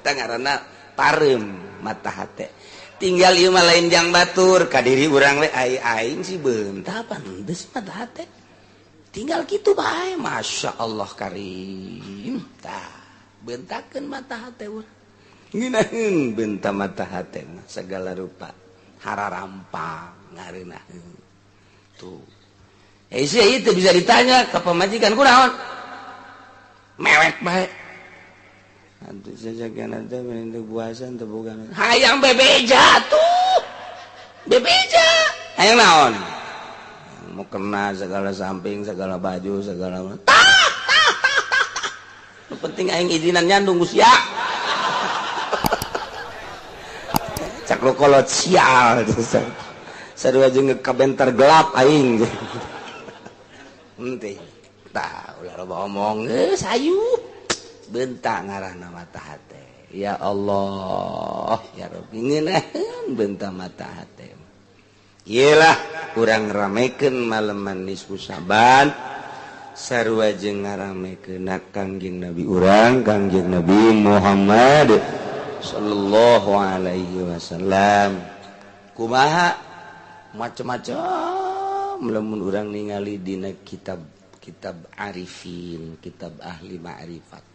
Eta ngaranna pareum mata hate. Tinggal ieu mah lain jang batur ka diri urang we ai aing sih beunta pantes mata hate. Tinggal kitu bae Masya Allah karim. Tah beuntakeun mata hate urang. Ngeunaheun beunta mata hate mah segala rupa hararampang ngareunaheun. Tuh. Sih itu bisa ditanya ke pemajikan kunaon? Mewek bae. Antu saja kan teh puasa teu boga. Hayang bebeja tuh. Bebeja. Hayang naon? Mau kena segala samping, segala baju, segala tah tah tah tah. Nu penting aing izinan nyandung sia. Cak lu kolot sial. Sarua jeung kabentar gelap aing. Henteu. Tah ulah loba omong geus hayu. Bentak ngarahna mata hate. Ya Allah, ya Rabbi ngeunaheun bentak mata hate. Iyalah urang ramekeun maleman nisfu Syaban sarua jeung ngaramekeun Kangjeng Nabi urang Kangjeng Nabi Muhammad sallallahu alaihi wasallam. Kumaha macam-macam lamun urang ningali dina kitab kitab arifin, kitab ahli ma'rifat.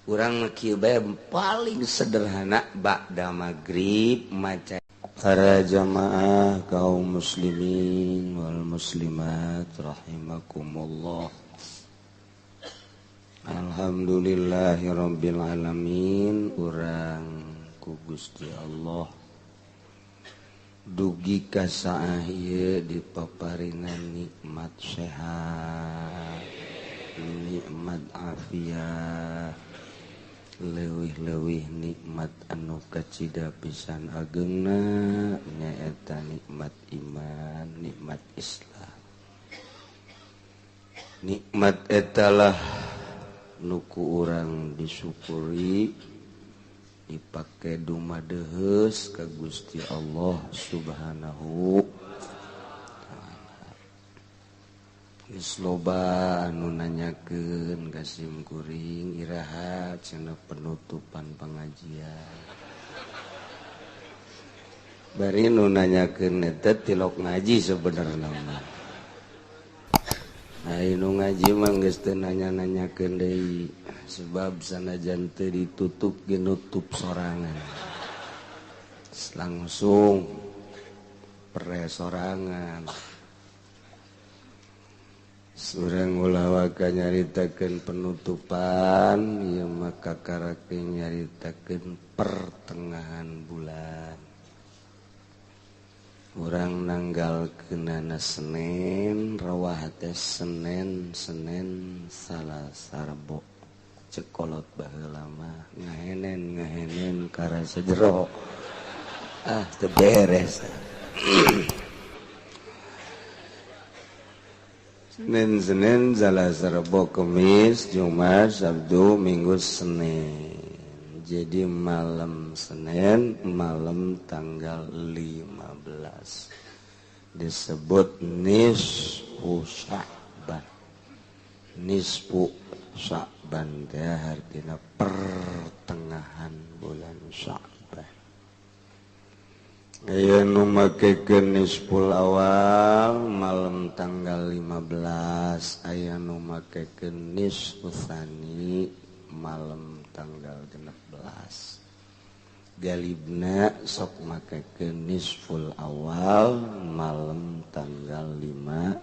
Urang kieu bae paling sederhana ba'da magrib maca para jamaah kaum muslimin wal muslimat rahimakumullah. Alhamdulillahirabbil alamin urang ku Gusti Allah dugi ka saah ieu dipaparinan nikmat sehat, nikmat afiat, leuwih-leuwih nikmat anu kacida pisan agengna nyaeta nikmat iman, nikmat Islam. Nikmat etalah nu ku urang disyukuri dipake dumadeheus ka Gusti Allah Subhanahu wa ta'ala. Geus loba anu nanyakeun ka sim kuring iraha cenah penutupan pengajian. Bari nu nanyakeun eta tilok ngaji sebenarna mah. Ai nu ngaji mah geus teu nanya-nanyakeun deui sebab sanajan teu ditutup ge nutup sorangan. Langsung pre sorangan. Surang ulah waka nyaritakeun penutupan ieu mah kakarake nyaritakeun pertengahan bulan. Urang nanggalkeunana Senin, rawah teh Senin, Senin Salasa Rebo. Cek kolot baheula mah ngahenen-ngahenen karasa jero. Ah teu beres. Senin, Senin, Selasa, Rebo, Kamis, Jumat, Sabtu, Minggu, Senin. Jadi malam Senin, malam tanggal 15 disebut nisfu Sya'ban. Nisfu Sya'ban teh artina pertengahan bulan Sya'ban. Aya nu makekeun nisful awal malam tanggal 15, aya nu makekeun nisfu tsani malam tanggal 16. Galibna sok makekeun nisful awal malam tanggal 5.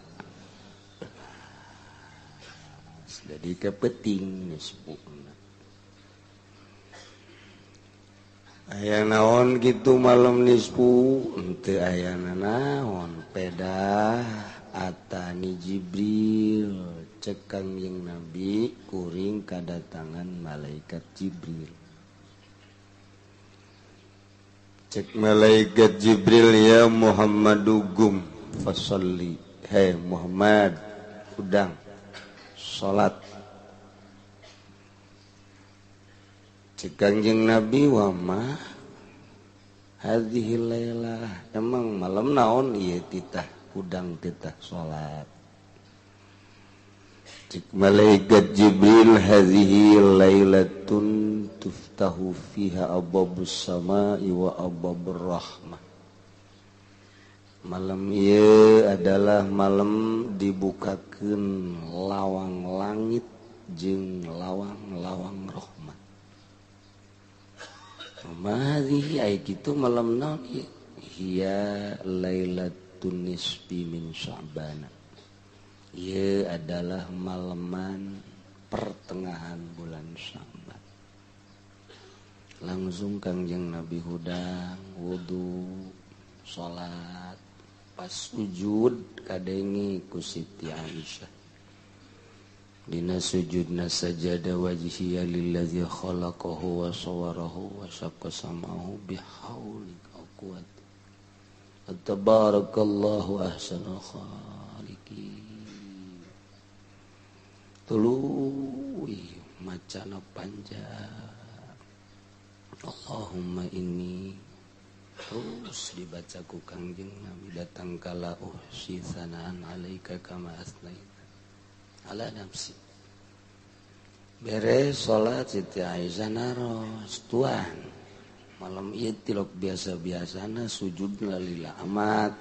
Jadi kepeting nisfuna. Aya naon gitu malam nisfu henteu aya naon pedah atani Jibril cek Kangjeng Nabi kuring kadatangan malaikat Jibril. Cek malaikat Jibril ya Muhammadu gum fasalli, hei Muhammad udang salat. Cek Kangjeng Nabi wa ma hadhihi lailah, emang malam naon ieu titah udang titah salat. Cik malaikat Jibril hadhihi lailatun tuftahu fiha abwabus samai wa abwabur rahmah. Malam ieu adalah malam dibukakeun lawang langit jeung lawang-lawang rahmat. Madhi ai kitu malam naon ieu? Hiya lailatun nisfi min Sya'ban. Ieu adalah malaman pertengahan bulan Sya'ban. Langsung Kangjeng Nabi hudang wudu salat, pas sujud kadengi ku Siti Aisyah. Dina sujudna sajada wajhiya lillazi khalaqahu wa sawwarahu wa syaqqa sam'ahu bihauli wa quwwati. Tabarakallahu ahsanul khaliqin. Tuluy macana panjang. Allahumma inni terus dibaca ku Kangjeng Nabi datang kala uhsi sanaan alaika kama asnaita ala nafsi. Beres salat Siti Aisyah naros, tuan malam ieu tilok biasa-biasana sujudna lila amat.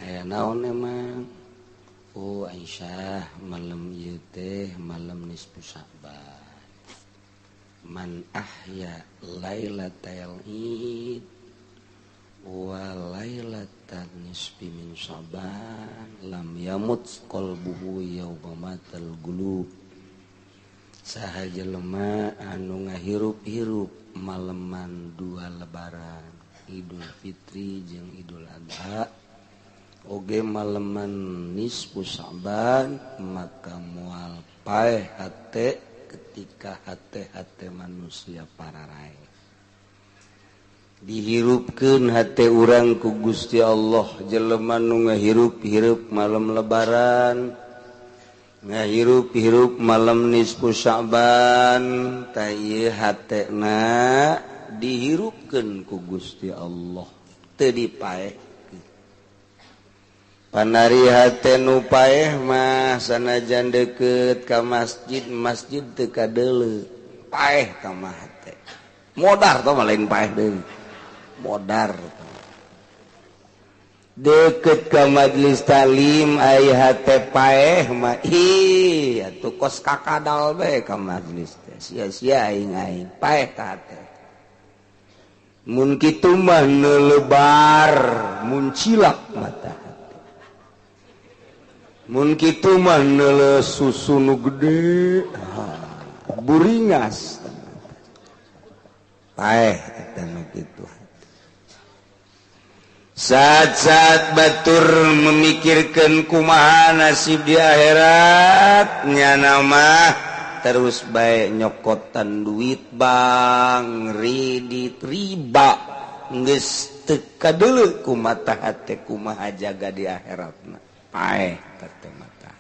Aya naon emang? Oh Aisyah, malam ieu teh malam nisfu Sya'ban. Man ahya lailatal id wa lailatan nisfi min Sya'ban lam yamut qalbuhu yauma matal gulub. Saha jelema anu ngahirup-hirup maleman dua lebaran, Idul Fitri jeung Idul Adha, oge maleman nisfu Sya'ban, maka moal paeh hate ketika hate-hate manusia pararae. Dihirupkeun hate urang ku Gusti Allah. Jelema nu ngahirup-hirup malam lebaran, ngahirup-hirup malam nisfu Sya'ban, tah ieu hatena dihirupkeun ku Gusti Allah, teu dipaehkeun. Panari hate nu paeh mah sanajan deukeut ka masjid, masjid teu kadeuleu, paeh ka mah hate. Modar tah mah lain paeh deui. Modar deket ke majelis talim ai hate paeh mah ih atuh kos kakadal bae ka majelis teh sia-sia aing aing paeh ka hate. Mun kitu mah neulebar muncilak mata hate. Mun kitu mah neule susu nu gede buringas paeh eta nu kitu. Saat-saat batur memikirkan kumaha nasib di akhirat nyana mah terus bae nyokotan duit bank kredit riba geus teu kadeuleu ku mata hate kumaha jaga di akhiratna paeh teh mata.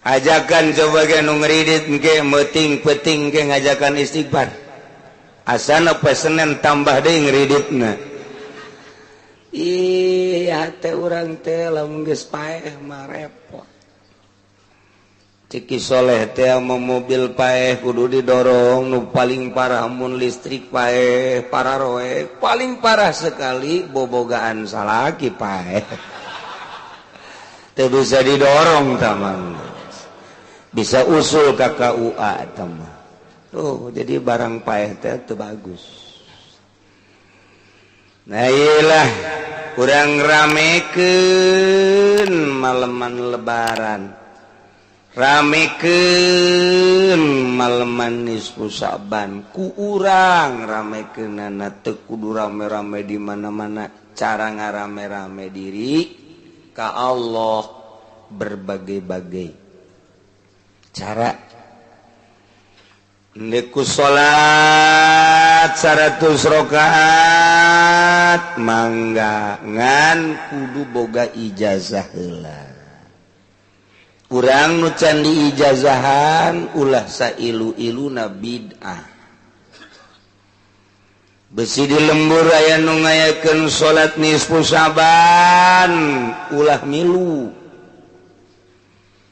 Ajakan coba ge nu ngridit engke meuting peuting ge ngajakan istighfar asana poe Senen tambah deui ngriditna. Ih, hate urang teh lamun geus paeh mah repot. Ciki soleh teh mau mobil paeh kudu didorong, nu paling parah mun listrik paeh, pararoe paling parah sekali bobogaan salaki paeh. Teu bisa didorong tamang. Bisa usul ka KUA tamang. Tuh, jadi barang paeh teh teu bagus. Nah iyalah kurang ramekeun maleman lebaran, ramekeun maleman nisfu Sya'ban, ku urang ramekeunana teu kudu rame-rame di mana-mana, cara ngarame-rame diri ka Allah berbagai-bagai cara. Niku salat 100 rakaat mangga ngan kudu boga ijazah heula. Urang nu can diijazahan ulah sailu-iluna bid'ah. Besi di lembur aya nu ngayakeun salat nisfu Sya'ban ulah milu.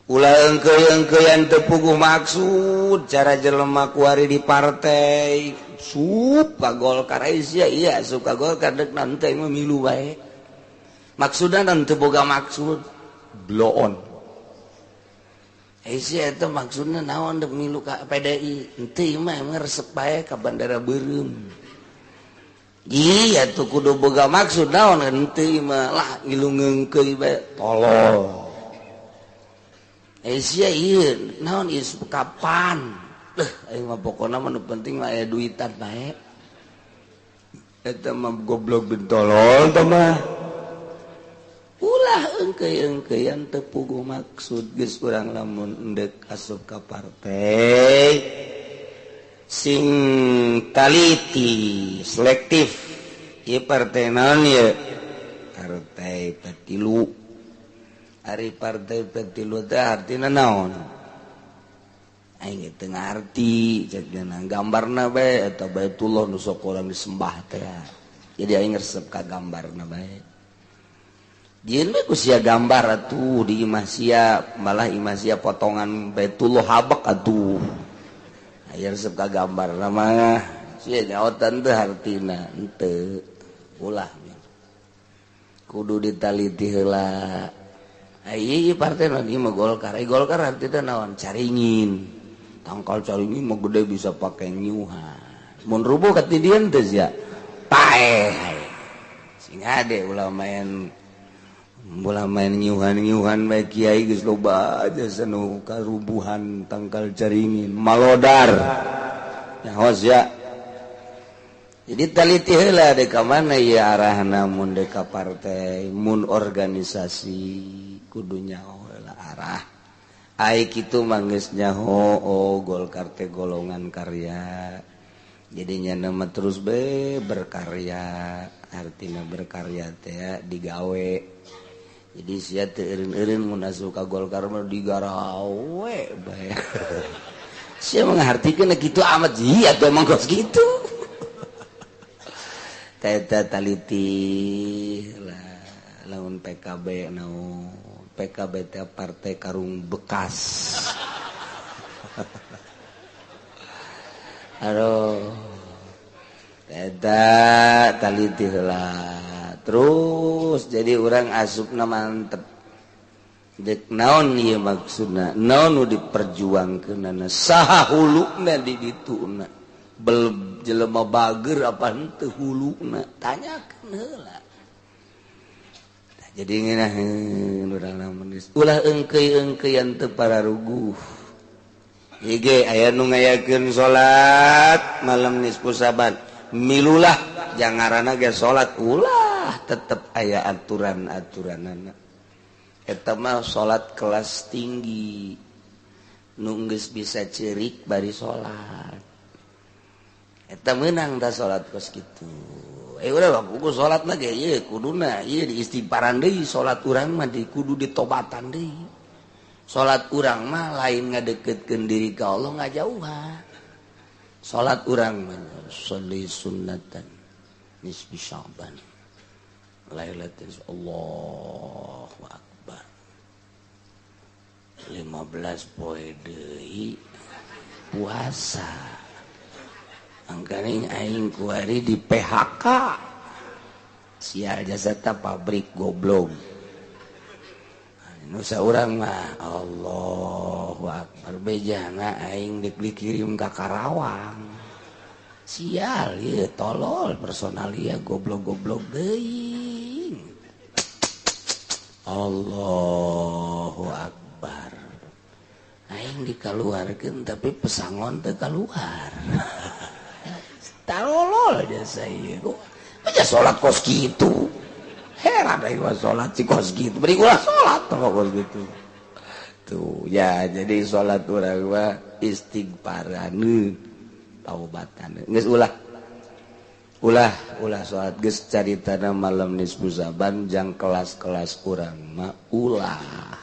Ulah engkeuy-engkeuyan teu puguh maksud cara jelema kuari di partai sup ka Golkar sia iya suka Golkar dek nanti mah milu bae. Maksudna teu boga maksud bloon. Sia eta maksudna naon dek milu ka PDI henteu mah resep bae ka bandara beureum. Iya tuh kudu boga maksud naon henteu mah lah ngilu ngeungkeuy bae tolol. Asia iya naon ieu kapan leuh aing mah pokona mah nu penting mah aya duitan bae eta mah goblok bin tolol teh mah ulah engkeuy-engkeuyan teu puguh maksud geus urang lamun endek asup ka partai sing taliti selektif ieu partai naon ieu partai Petilu. Ari partai Petilu teh artina naon? Aing teu ngarti cek dina gambarna bae eta Baitullah nu sok urang disembah teh. Jadi aing resep ka gambarna bae. Jieun we ku sia gambar atuh di imah sia, malah imah sia potongan Baitullah habek atuh. Aya resep ka gambarna mah. Sia nyaotan teh hartina henteu. Ulah kudu ditaliti heula. Iya partai nanti mah Golkar. Golkar artinya naon caringin. Tangkal caringin mah gede bisa pakai nyuhan. Mun rubuh katidian teh sia. Paeh. Sing ade ulah main nyuhan-nyuhan bae kiai geus loba aja sanu karubuhan tangkal caringin malodar. Nyaho sia. Jadi taliti heula dek ka mana ieu arahna mun dek ka partai, mun organisasi kudu nyaho heula arah. Ai kitu mah geus nyaho oh Golkar teh golongan karya. Jadi nya mah terus be berkarya, artina berkarya teh digawe. Jadi sia teu eureun-eureun mun asup ka Golkar mah digarawe bae. Sia mah ngartikeun kitu amat ieu atuh emang kos kitu. Eta taliti lah lamun PKB naon PKB teh partai karung bekas. Aduh eta taliti heula terus jadi urang asupna mantep dek naon ieu maksudna naon nu diperjuangkeunana saha huluna di dituna bel jelema bager apa henteu huluna tanyakeun heula. Jadi ngeunaheun urang lamun geus ulah engkeuy-engkeuyan teu pararuguh. Ige aya nu ngayakeun salat malam nisfu Saban milulah jangaranna ge salat ulah tetep aya aturan-aturanana. Eta mah salat kelas tinggi nu geus bisa ceurik bari salat. Eta meunang ta salat kos kitu. Udah kudu salat mah ge ieu kuduna ieu diistighfaran deui salat urang mah di kudu ditobatan deui. Salat urang mah lain ngadeukeutkeun diri ka Allah ngajauhan. Salat urang mah sholli sunnatan nisfi Sya'ban lailatul Allahu akbar. 15 poe deui puasa. Angkaning aing kuari di PHK. Sial jasa ta pabrik goblok. Nu saurang mah Allahu akbar bejana aing deuk dikirim ka Karawang. Sial ieu tolol personalia goblok-goblok teuing. Allahu akbar. Aing dikaluarkeun tapi pesangon teu kaluar. Tolol jasa ieu. Aja salat kos kitu. Heran aing mah salat si kos kitu. Beri ulah salat teh kos kitu. Tuh ya jadi salat urang mah istighfaran taubatan. Geus ulah. Ulah ulah salat geus caritana malam nisfu Saban jang kelas-kelas urang mah ulah.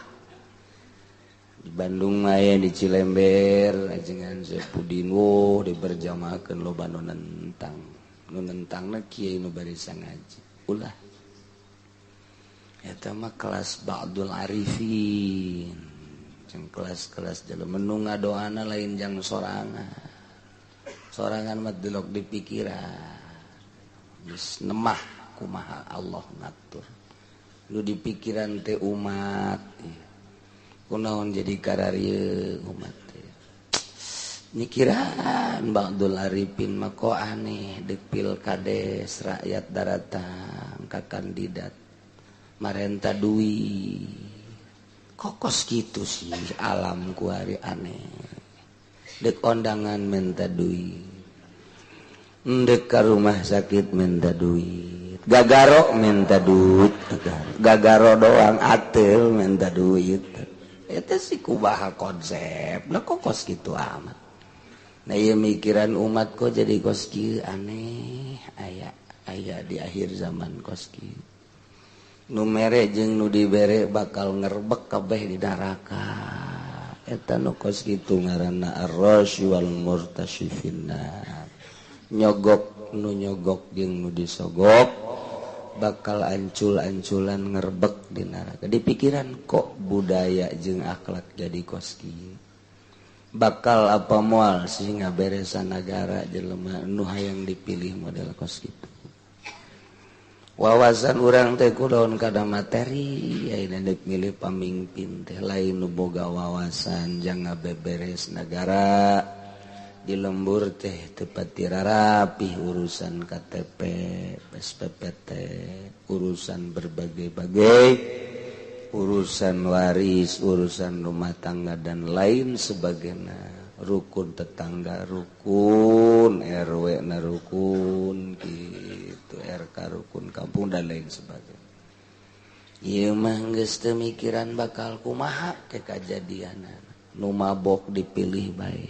Di Bandung mah aya di Cilember ajengan Saipudin woh diberjamaahkeun loba nu nentang. Nu nentangna kiai nu barisa ngaji. Ulah. Eta mah kelas ba'dul arifin. Jeung kelas-kelas jelema nu ngadoana lain jang sorangan. Sorangan mah delok di pikiran. Geus nemah kumaha Allah ngatur. Nu di pikiran teh umat. Kunaon jadi kararieu umat teh. Mikiran Ba'dul Arifin mah kok aneh deuk pilkades rakyat daratang ka kandidat marenta duit. Kokos gitu sih alam kuari aneh. Dek ondangan minta duit, dek ke rumah sakit minta duit, gagaro minta duit, gagaro doang atel minta duit. Itu sih kubaha konsep, lah kokos gitu amat. Nah iya mikiran umat kok jadi kos kieu aneh, aya aya di akhir zaman kos kieu. Nu mere jeung nu dibere bakal ngerbek kabeh di neraka. Eta nu kos kitu ngaranna ar-rasy wal murtasy finnar. Nyogok nu nyogok jeung nu disogok bakal ancul-anculan ngerbek di neraka. Di pikiran kok budaya jeung akhlak jadi kos kieu. Bakal apa moal sih ngaberesan nagara jelema nu hayang dipilih model kos kitu. Wawasan urang teh kudaon kada materi ayeuna deuk milih pamimpin teh lain nu boga wawasan jang ngabeberes nagara di lembur teh teu pati rarapih urusan KTP, SPPT, urusan berbagai-bagai, urusan waris, urusan rumah tangga dan lain sebagainya. Rukun tetangga rukun, RW na rukun gitu, RK rukun kampung dan lain sebagainya. Ieu mah geus teu mikiran bakal kumaha ke kajadianana. Nu mabok dipilih bae.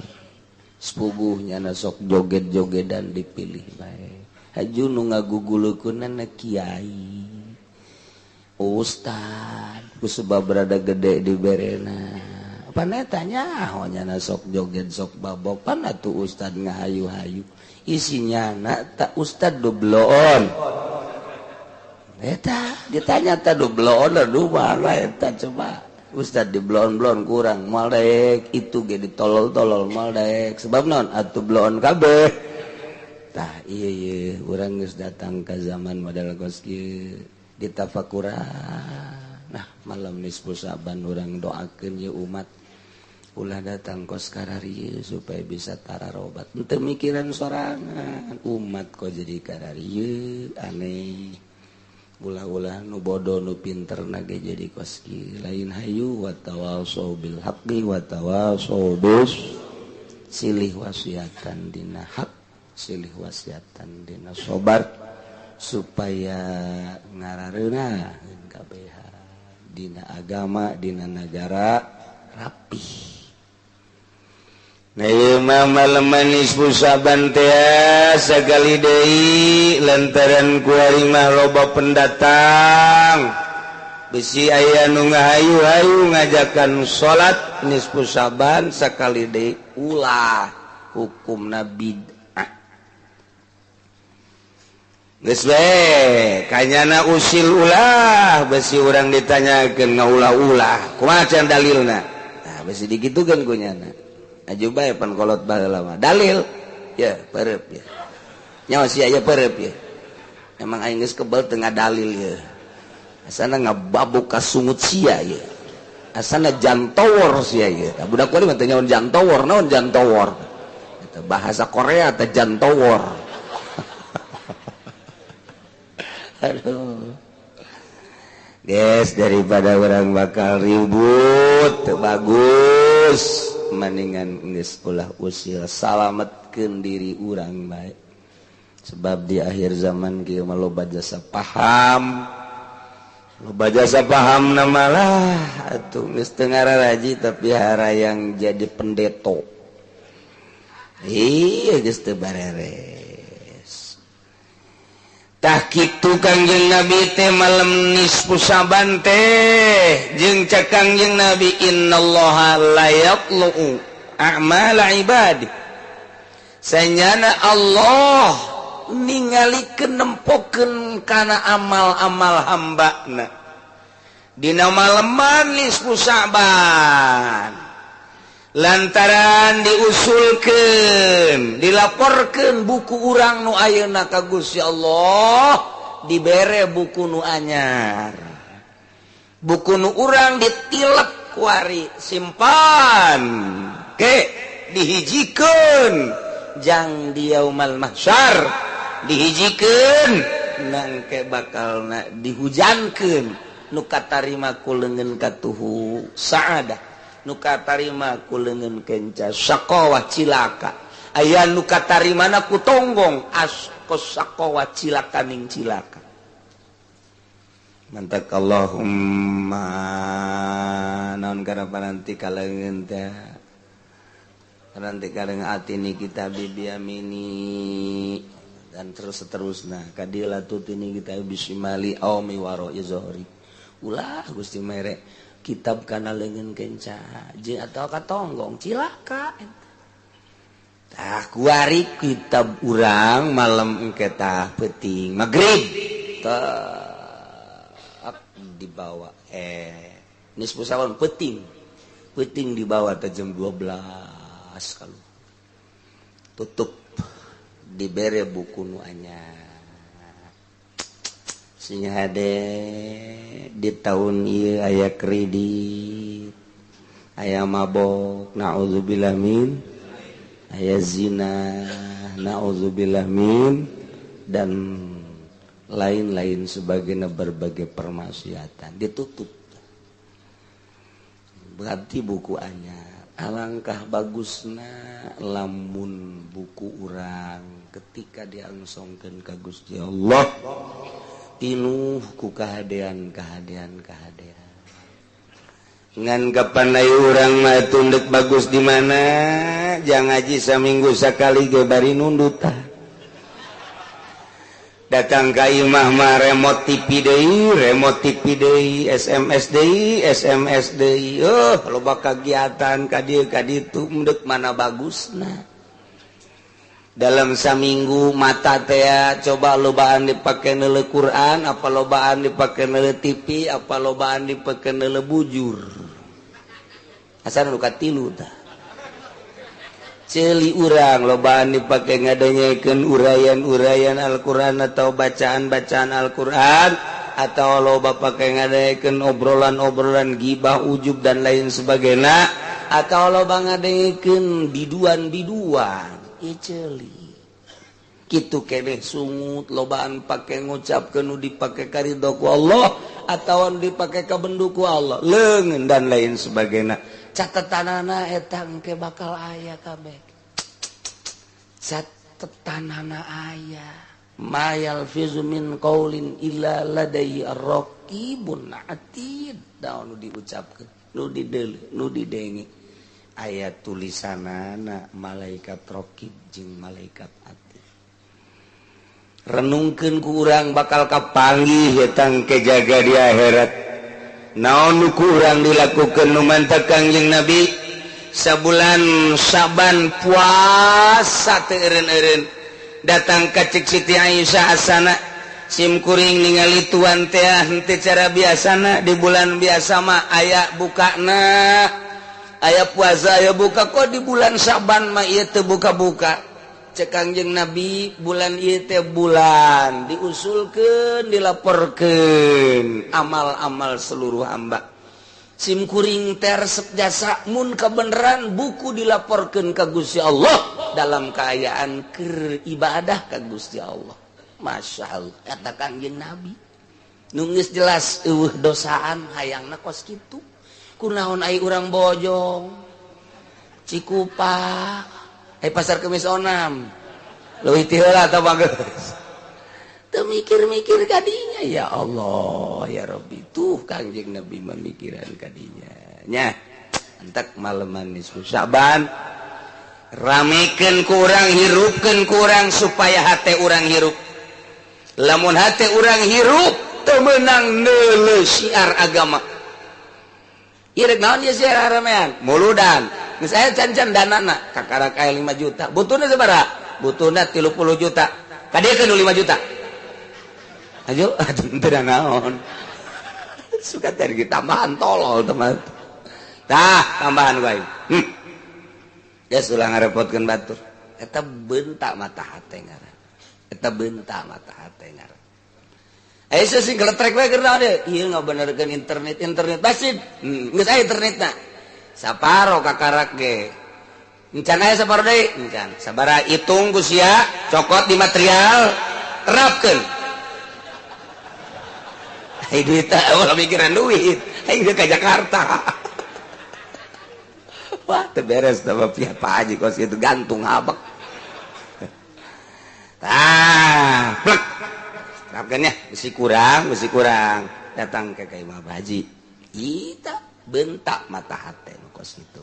Sepuguhnya na sok joget-jogedan dipilih bae. Haju nu ngagugulukeunana kiai, ustad, ku sebab rada gede diberena. Panetanya nyana sok joget sok babok pan atuh ustad ngahayu-hayu isinya na tak ustad dubloon eta ditanya ta dubloon aduh mana eta coba ustad dibloon-bloon kurang moal daek itu ge ditolol-tolol moal daek sebab naon atuh bloon kabeh tah ieu ieu urang geus datang ka zaman model kos kieu ditafakuran. Nah malam nisfu Sa'ban urang doakeun ye umat ulah datang kos kararieu supaya bisa tararobat. Henteu mikiran sorangan umat kok jadi kararieu aneh. Ulah-ulah nu bodoh nu pinter na ge jadi kos kieu. Lain hayu wa tawasau bil haqqi wa tawasau bis silih wasiatan dina hak, silih wasiatan dina sobar supaya ngarareuna kabeh dina agama dina nagara rapih. Nah ieu mah malem nisfu Sa'ban teh sagali deui lantaran kuari mah loba pendatang bisi aya nu ngahayu-hayu ngajakan salat nisfu Sa'ban sakali deui ulah hukumna bid'ah. Geus we kanyana usil ulah besi urang ditanyakeun ngaulah-ulah kumaha can dalilna. Nah besi digitukeun ku nyana. Aju bae pan kolot baheula mah dalil ya pareup ya nyawa sia ya pareup ya emang aing geus kebel teu ngadalil ya asana ngababuk ka sungut sia ya asana jantowor sia ya. Tah budak kuari mah teu nyaon jantowor naon jantowor eta bahasa Korea teh jantowor. Aduh guys daripada orang bakal ribut teu bagus mendingan geus ulah usil salametkeun diri urang bae sebab di akhir zaman kieu mah loba jasa paham loba jasa paham na malah atuh geus teu ngararaji tapi harayang jadi pendeto iya geus teu bareres. Tah kitu Kangjeng Nabi teh malam nisfu Sa'ban teh jeung cek Kangjeng Nabi innallaha la yatlu'u a'mala ibadi. Sanyana Allah ningalikeun nempokeun kana amal-amal hambana. Dina maleman nisfu Sa'ban. Lantaran diusulkeun, dilaporkeun buku urang nu ayeuna ka Gusti Allah, dibere buku nu anyar. Buku nu urang ditilep kuari, simpan. Ke dihijikeun jang di yaumal mahsyar, dihijikeun nangke bakalna dihujankeun nu katarima ku leungeun katuhu saadah, nu katarima ku leungeun kenca syaqawah cilaka, aya nu katarimana ku tonggong askos syaqawah cilaka ning cilaka. Mantak Allahumma naon kana paranti kaleungeun teh paranti kaleungeun atini kita biyamini dan terus seterusna kadila tutini kita bisimali aumi waro zohri. Ulah Gusti mere kitab kana leungeun kenca jeung atawa katonggong cilaka. Tah kuari kitab urang malam engke tah peuting magrib tah dibawa nisfu sawan peuting peuting dibawa teh jam 12 kalau tutup dibere buku nu anyar. Sing hade di tahun ieu aya kredit, aya mabok, naudzubillah min, aya zina, naudzubillah min, dan lain-lain sebagainya berbagai permaksiatan ditutup. Berarti buku anyar. Alangkah bagusna lamun buku urang ketika diangsongkeun ka Gusti Allah tinuh ku kahadean kahadean kahadean. Ngan kapan ai urang mah tunduk bagus di mana? Jangan ngaji saminggu sakali ge bari nundut tah. Datang ka imah mah remote TV deui, remote TV deui, SMS deui, SMS deui. Loba kagiatan ka dieu ka ditu endek mana bagusna. Dalam saminggu mata teh coba lobaan dipake neuleuh Quran, apa lobaan dipake neuleuh TV, apa lobaan dipake neuleuh bujur. Asal nu katilu tah. Ceuli urang lobaan dipake ngadengekeun uraian-uraian Al-Qur'an atau bacaan-bacaan Al-Qur'an atau loba pake ngadengekeun obrolan-obrolan gibah, ujub dan lain sebagainya, atau loba ngadengekeun biduan-biduan. Ieu ceuli. Kitu keneh sungut lobaan pake ngucapkeun nu dipake karidho ku Allah atawa nu dipake kabendu ku Allah, leungeun dan lain sebagainya. Catetanana eta engke bakal aya kabeh. Catetanana aya. Ma yalfizu min qaulin illa ladaihi ar-raqibun atid. Daun nu diucapkeun, nu dideuleu, nu didenge. Aya tulisanana malaikat raqib jeung malaikat atid. Renungkeun ku urang bakal kapanggih eta engke jaga di akhirat. Naon nu kurang dilakukan nu mantap Kangjeng Nabi sabulan Syaban puasa teu eureun-eureun datang ka cek Siti Aisyah asana sim kuring ningali tuan teh henteu cara biasana di bulan biasa mah aya bukana aya puasa aya buka kok di bulan Syaban mah ieu teu buka-buka. Cek Kangjeng Nabi bulan ieu teh bulan diusulkeun dilaporkeun amal-amal seluruh hamba. Sim kuring teh resep jasa mun kebenaran buku dilaporkeun ka Gusti Allah dalam keayaan keur ibadah ka Gusti Allah. Masya Allah kata Kangjeng Nabi nu geus jelas eueuh dosaan hayangna kos kitu. Kunaon ai urang Bojong Cikupa pasar Kemis onam leuwih ti heula tah bagus. Teu mikir-mikir kadinya ya Allah ya Rabbi tuh Kangjeng Nabi memikiran kadinya nya. Entek maleman nisfu Syaban ramekeun ku urang, hirupkeun ku urang supaya hate urang hirup. Lamun hate urang hirup teu meunang neuleuh syiar agama. Ieu rek naon ieu syiar ramean? Muludan. Geus aya can-can danana kakarak aya 5 juta. Butuhna sabaraha? Butuhna 30 juta. Kadiekeun nu 5 juta. Ayo atuh teu naon. Suka teh tambahan tolol teman. Tah tambahan wae. Geus ulah ngarepotkeun batur. Eta bentak mata hate ngaran. Eta bentak mata hate ngaran. Aya sing geletrek we keur naon deui? Ieu ngabenerkeun internet, internet basib. Geus aya internetna. Saparo kakarak ge. Encan aya saparo deui? Encan. Sabaraha hitung ku sia, cokot di material, terapkeun. Ai duit teh ulah mikiran duit. Aing ka Jakarta. Wah, teu beres teh pihak Pak Haji kos itu gantung habek. Tah, plek. Terapkeun nya, besi kurang, besi kurang. Datang ke Imah Pak Haji. Ita bentak mata hate nu kos kitu.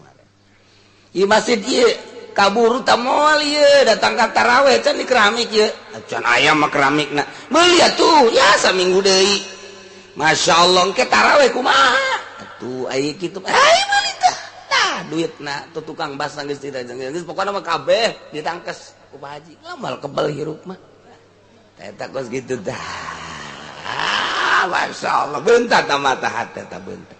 Ieu masjid ieu kaburu ta moal ieu datang ka taraweh can di keramik ieu. Can aya mah keramikna. Meuli atuh, ya saminggu deui. Masya Allah, engke taraweh kumaha? Atuh aya kitu. Ai meuli tah. Tah duitna tuh tukang basah geus tidak geus pokona mah kabeh ditangkes ku Pak Haji. Ngamal kebel hirup mah. Eta kos kitu tah. Masya Allah, bentak ta mata hate ta bentak.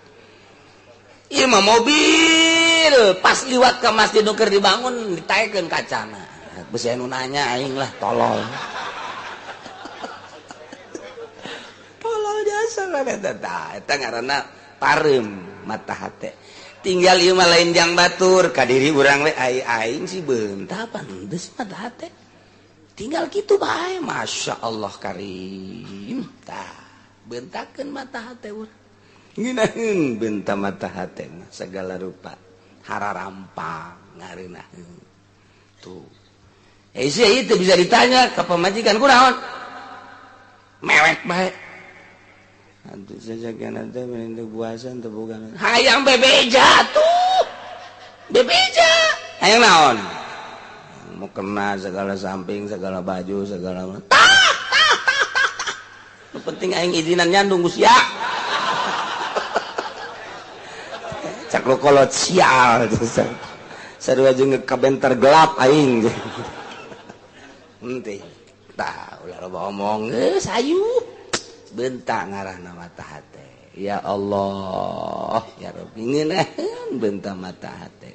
Ieu mah mobil pas liwat ke masjid nu keur dibangun ditaekeun kacana. Besi anu nanya aing lah tolol. Tolol jasa lah eta tah. Eta ngaranna pareum mata hate. Tinggal ieu mah lain jang batur ka diri urang we ai aing sih beunta pan geus mata hate. Tinggal kitu bae Masya Allah karim. Tah beuntakeun mata hate urang. Ngeunaheun beunta mata hate mah segala rupa hararampang ngareunaheun. Tuh. Sia itu bisa ditanya ke pamajikan kunaon? Mewek bae. Atuh sajakeun teh mending puasa teu boga. Hayang bebeja tuh. Bebeja. Hayang naon? Mau kena segala samping, segala baju, segala tah tah tah tah. Nu penting aing izinan nyandung geus ya. Cak lo kolot sial sarua jeung kabentar gelap aing. Henteu tah ulah loba omong geus hayu bentak ngarahna mata hate. Ya Allah ya Rabbi ngeunaheun bentak mata hate.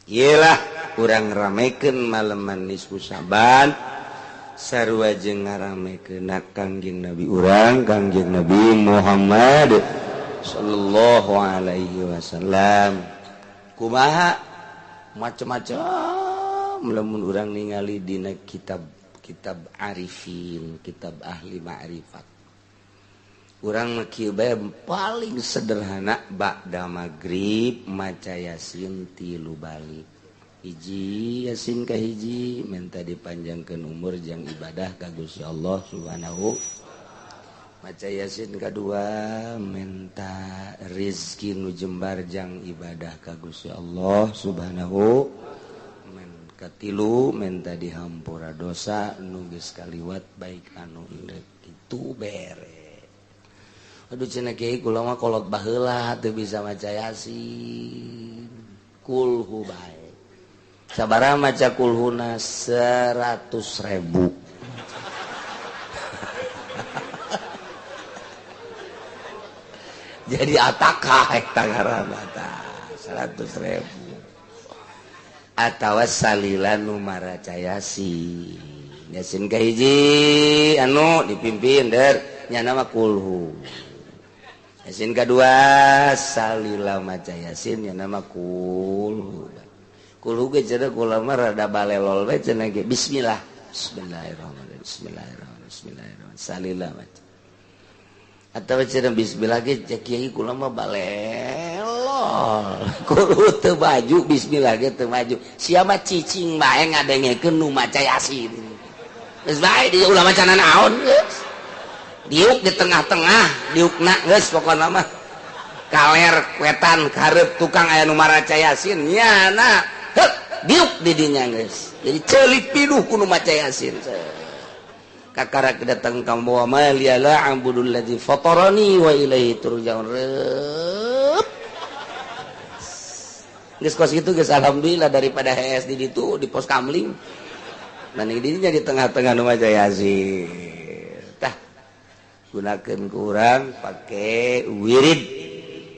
Ieu lah urang ramekeun maleman nisfu Syaban sarua jeung ngaramekeun Kangjeng Nabi urang Kangjeng Nabi Muhammad sallallahu alaihi wasallam. Kumaha macam-macam lamun urang ningali dina kitab arifin, kitab ahli ma'rifat. Urang mah kieu bae paling sederhana ba'da magrib maca Yasin 3 balik. Hiji Yasin ka hiji minta dipanjangkeun umur jang ibadah ka Gusti Allah Subhanahu. Maca Yasin kedua minta rizki nu jembar jang ibadah ka Gusti Allah Subhanahu. Men katilu minta dihampura dosa nu geus kaliwat baik anu endek itu bere. Aduh cenah kiai kula mah kolot baheula teu bisa maca Yasin. Kulhu bae. Sabaraha maca kulhuna 100.000. Jadi atakah eta ngaranna tah 100.000 atawa salila nu maraca Yasin. Yasin kahiji anu dipimpin der nya nama kulhu. Yasin kadua salila maca Yasin nya nama kulhu. Kulhu ge cenah kula mah rada balelol we cenah ge bismillah. Bismillahirrahmanirrahim. Bismillahirrahmanirrahim. Bismillahirrahmanirrahim. Salila maca. Atau cenah bismillah ge cek kiai kula mah balelol. Kudu teu maju bismillah ge teu maju. Sia mah cicing bae ngadengekeun nu maca Yasin. Geus bae di ulah maca naon geus. Diuk di tengah-tengah, diukna geus pokona mah. Kaler wetan kareup tukang aya nu maraca Yasin nyana. Heuk diuk di dinya geus. Jadi ceulik piduh ku nu maca Yasin. Kakara kedatang kamu wa ma liya la a'budul ladzi fatarani wa ilaihi turja'un. Geus kos kitu geus alhamdulillah daripada HS di ditu di pos kamling. Mending di dinya di tengah-tengah nu maca Yasin. Tah gunakeun ku urang pake wirid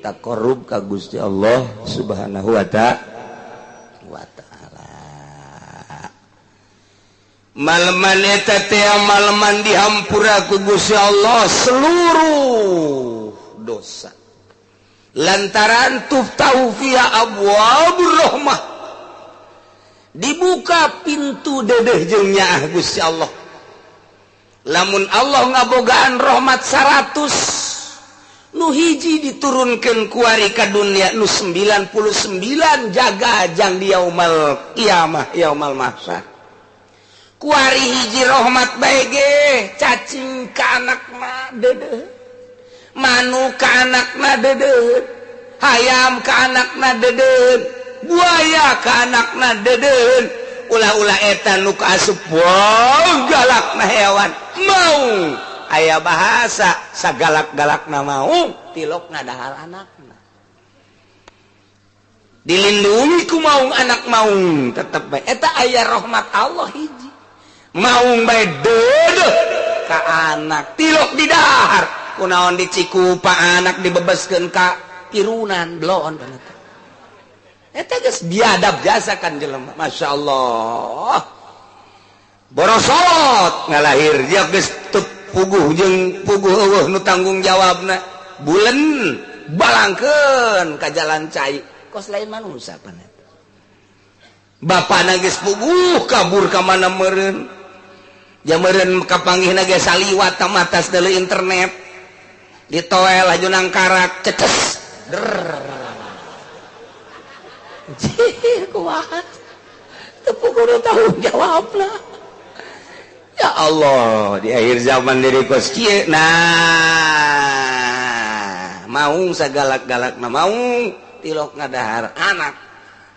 taqarrub ka Gusti Allah Subhanahu wa ta'ala. Maleman eta teh maleman dihampura ku Gusti Allah seluruh dosa. Lantaran tuftahu fiha abwabur rahmah, dibuka pintu dedeh jeung nyaah Gusti Allah. Lamun Allah ngabogaan rahmat 100, nu hiji diturunkan kuari ka dunia, nu 99 jaga jang di yaumal kiamah, yaumal mahsyar. Kuari hiji rahmat bae ge cacing ka anakna deudeuh, manuk ka anakna deudeuh, hayam ka anakna deudeuh, buaya ka anakna deudeuh. Ulah-ulah eta nu kaasup wow galakna hewan maung. Aya bahasa sagalak-galakna maung tilok ngadahar anakna. Dilindungi ku maung anak maung tetep bae eta aya rahmat Allah hiji. Maung bae deudeuh ka anak tilok di dahar, kunaon dicikupa anak dibebaskeun ka pirunan bloon eta. Eta geus biadab jasa kan jelema. Masya Allah. Borosot ngalahir dia geus teu puguh jeung puguh eueuh nu tanggung jawabna. Bulen balangkeun ka jalan cai. Kos lain manusia pan eta. Bapana geus puguh kabur ka mana meureun. Ja meureun kapanggihna ge saliwat tamatas deuleu internet. Ditoel laju nangkarak ceces. Der. Jih, kuat. Tepuk kudu tanggung jawab lah. Ya Allah, di akhir zaman diri kos kieu. Nah, maung sagalak-galakna maung tilok ngadahar anak.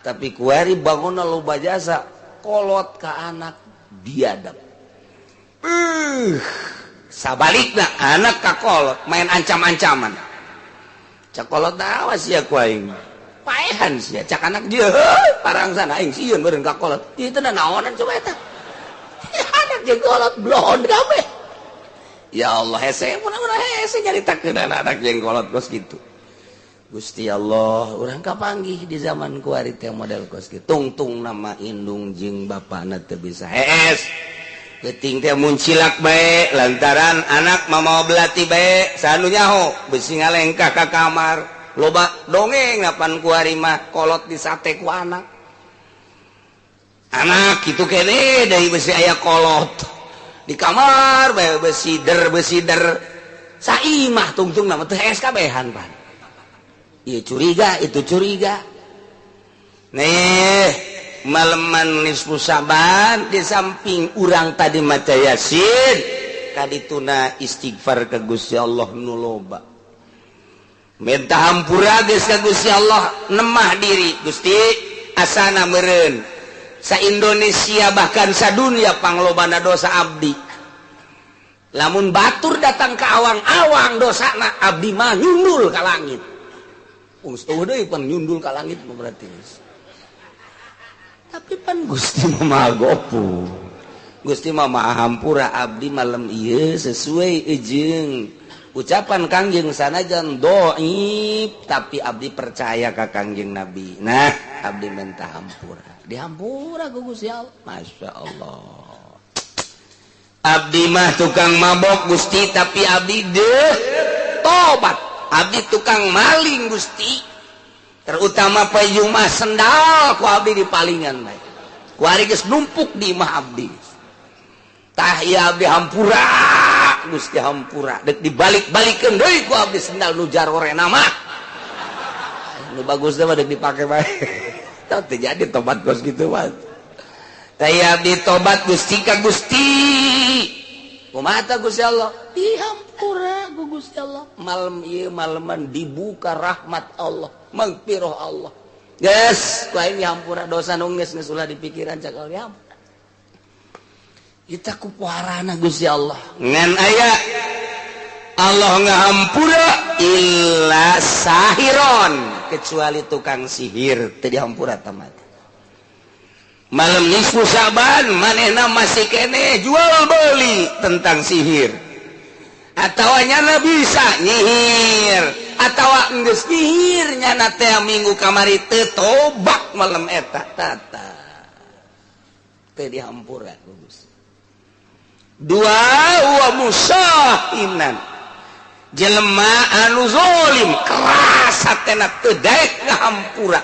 Tapi kuari bangunna loba jasa kolot ka anak biadab. Sabalikna anak ka kolot main ancam-ancaman. Cak kolot awas ya ku aing. Paehan sia cak anak dia parangsan aing sieun meureun ka kolot. Ieu teh naonan coba eta. Anak jeung kolot blon kabeh. Ya Allah hese mun hese nyaritakeun anak jeung kolot kos kitu. Gusti Allah urang kapanggih di zaman kuari teh model kos kitu. Tungtung nama indung jeung bapana teu bisa hees. Geuting teh muncilak bae lantaran anak mamawa belati bae sanu nyaho besi ngalengkah ka kamar. Loba dongeng napan kuari mah kolot disate ku anak. Anak kitu kene deui besi aya kolot di kamar bae besi der saimah tungtung nama teh hees kabehan pan. Ieu curiga itu curiga. Nih maleman nisfu Syaban di samping urang tadi maca Yasin kadituna istighfar ka Gusti Allah nu loba. Minta hampura geus ka Gusti Allah nemah diri Gusti asana meureun sa Indonesia bahkan sadunia panglobana dosa abdi. Lamun batur datang ke awang-awang dosana abdi mah nyundul ka langit. Geus eueuh deui pan nyundul ka langit mah berarti. Tapi pan Gusti mah Maha Gofur. Gusti mah Maha Hampura abdi malam ieu sesuai jeung ucapan Kangjeng sanajan doib tapi abdi percaya ka Kangjeng Nabi. Nah, abdi minta hampura. Dihampura ku Gusti Allah. Masya Allah. Abdi mah tukang mabok Gusti tapi abdi deh tobat. Abdi tukang maling Gusti. Terutama payung mah sendal ku abdi dipalingan bae. Ku ari geus numpuk di imah abdi. Tah ieu abdi hampura. Gusti hampura dek dibalik-balikeun deui ku abdi sendal nu jarorena mah. Nu bagus mah dek dipake bae. Tah teu jadi tobat kos kitu mah. Tah abdi tobat Gusti ka Gusti. Kumaha tah Gusti Allah? Dihampura ku Gusti Allah. Malem ieu maleman dibuka rahmat Allah, magfirah Allah. Geus, ku aing dihampura dosa nu geus geus ulah dipikiran cak Allah dihampura. Kita kupuarana Gusti Allah ngan aya Allah ngahampura illa sahiron kecuali tukang sihir teu dihampura tamat. Malam nisfu Syaban manehna masih kene jual beli tentang sihir atawa nyana bisa nyihir atawa geus nyihir nyana teh minggu kamari teu tobat malam eta tata teu dihampura Gusti. Dua, wa musahinan, jelema anu zolim, keras hatena, teu daek ngahampura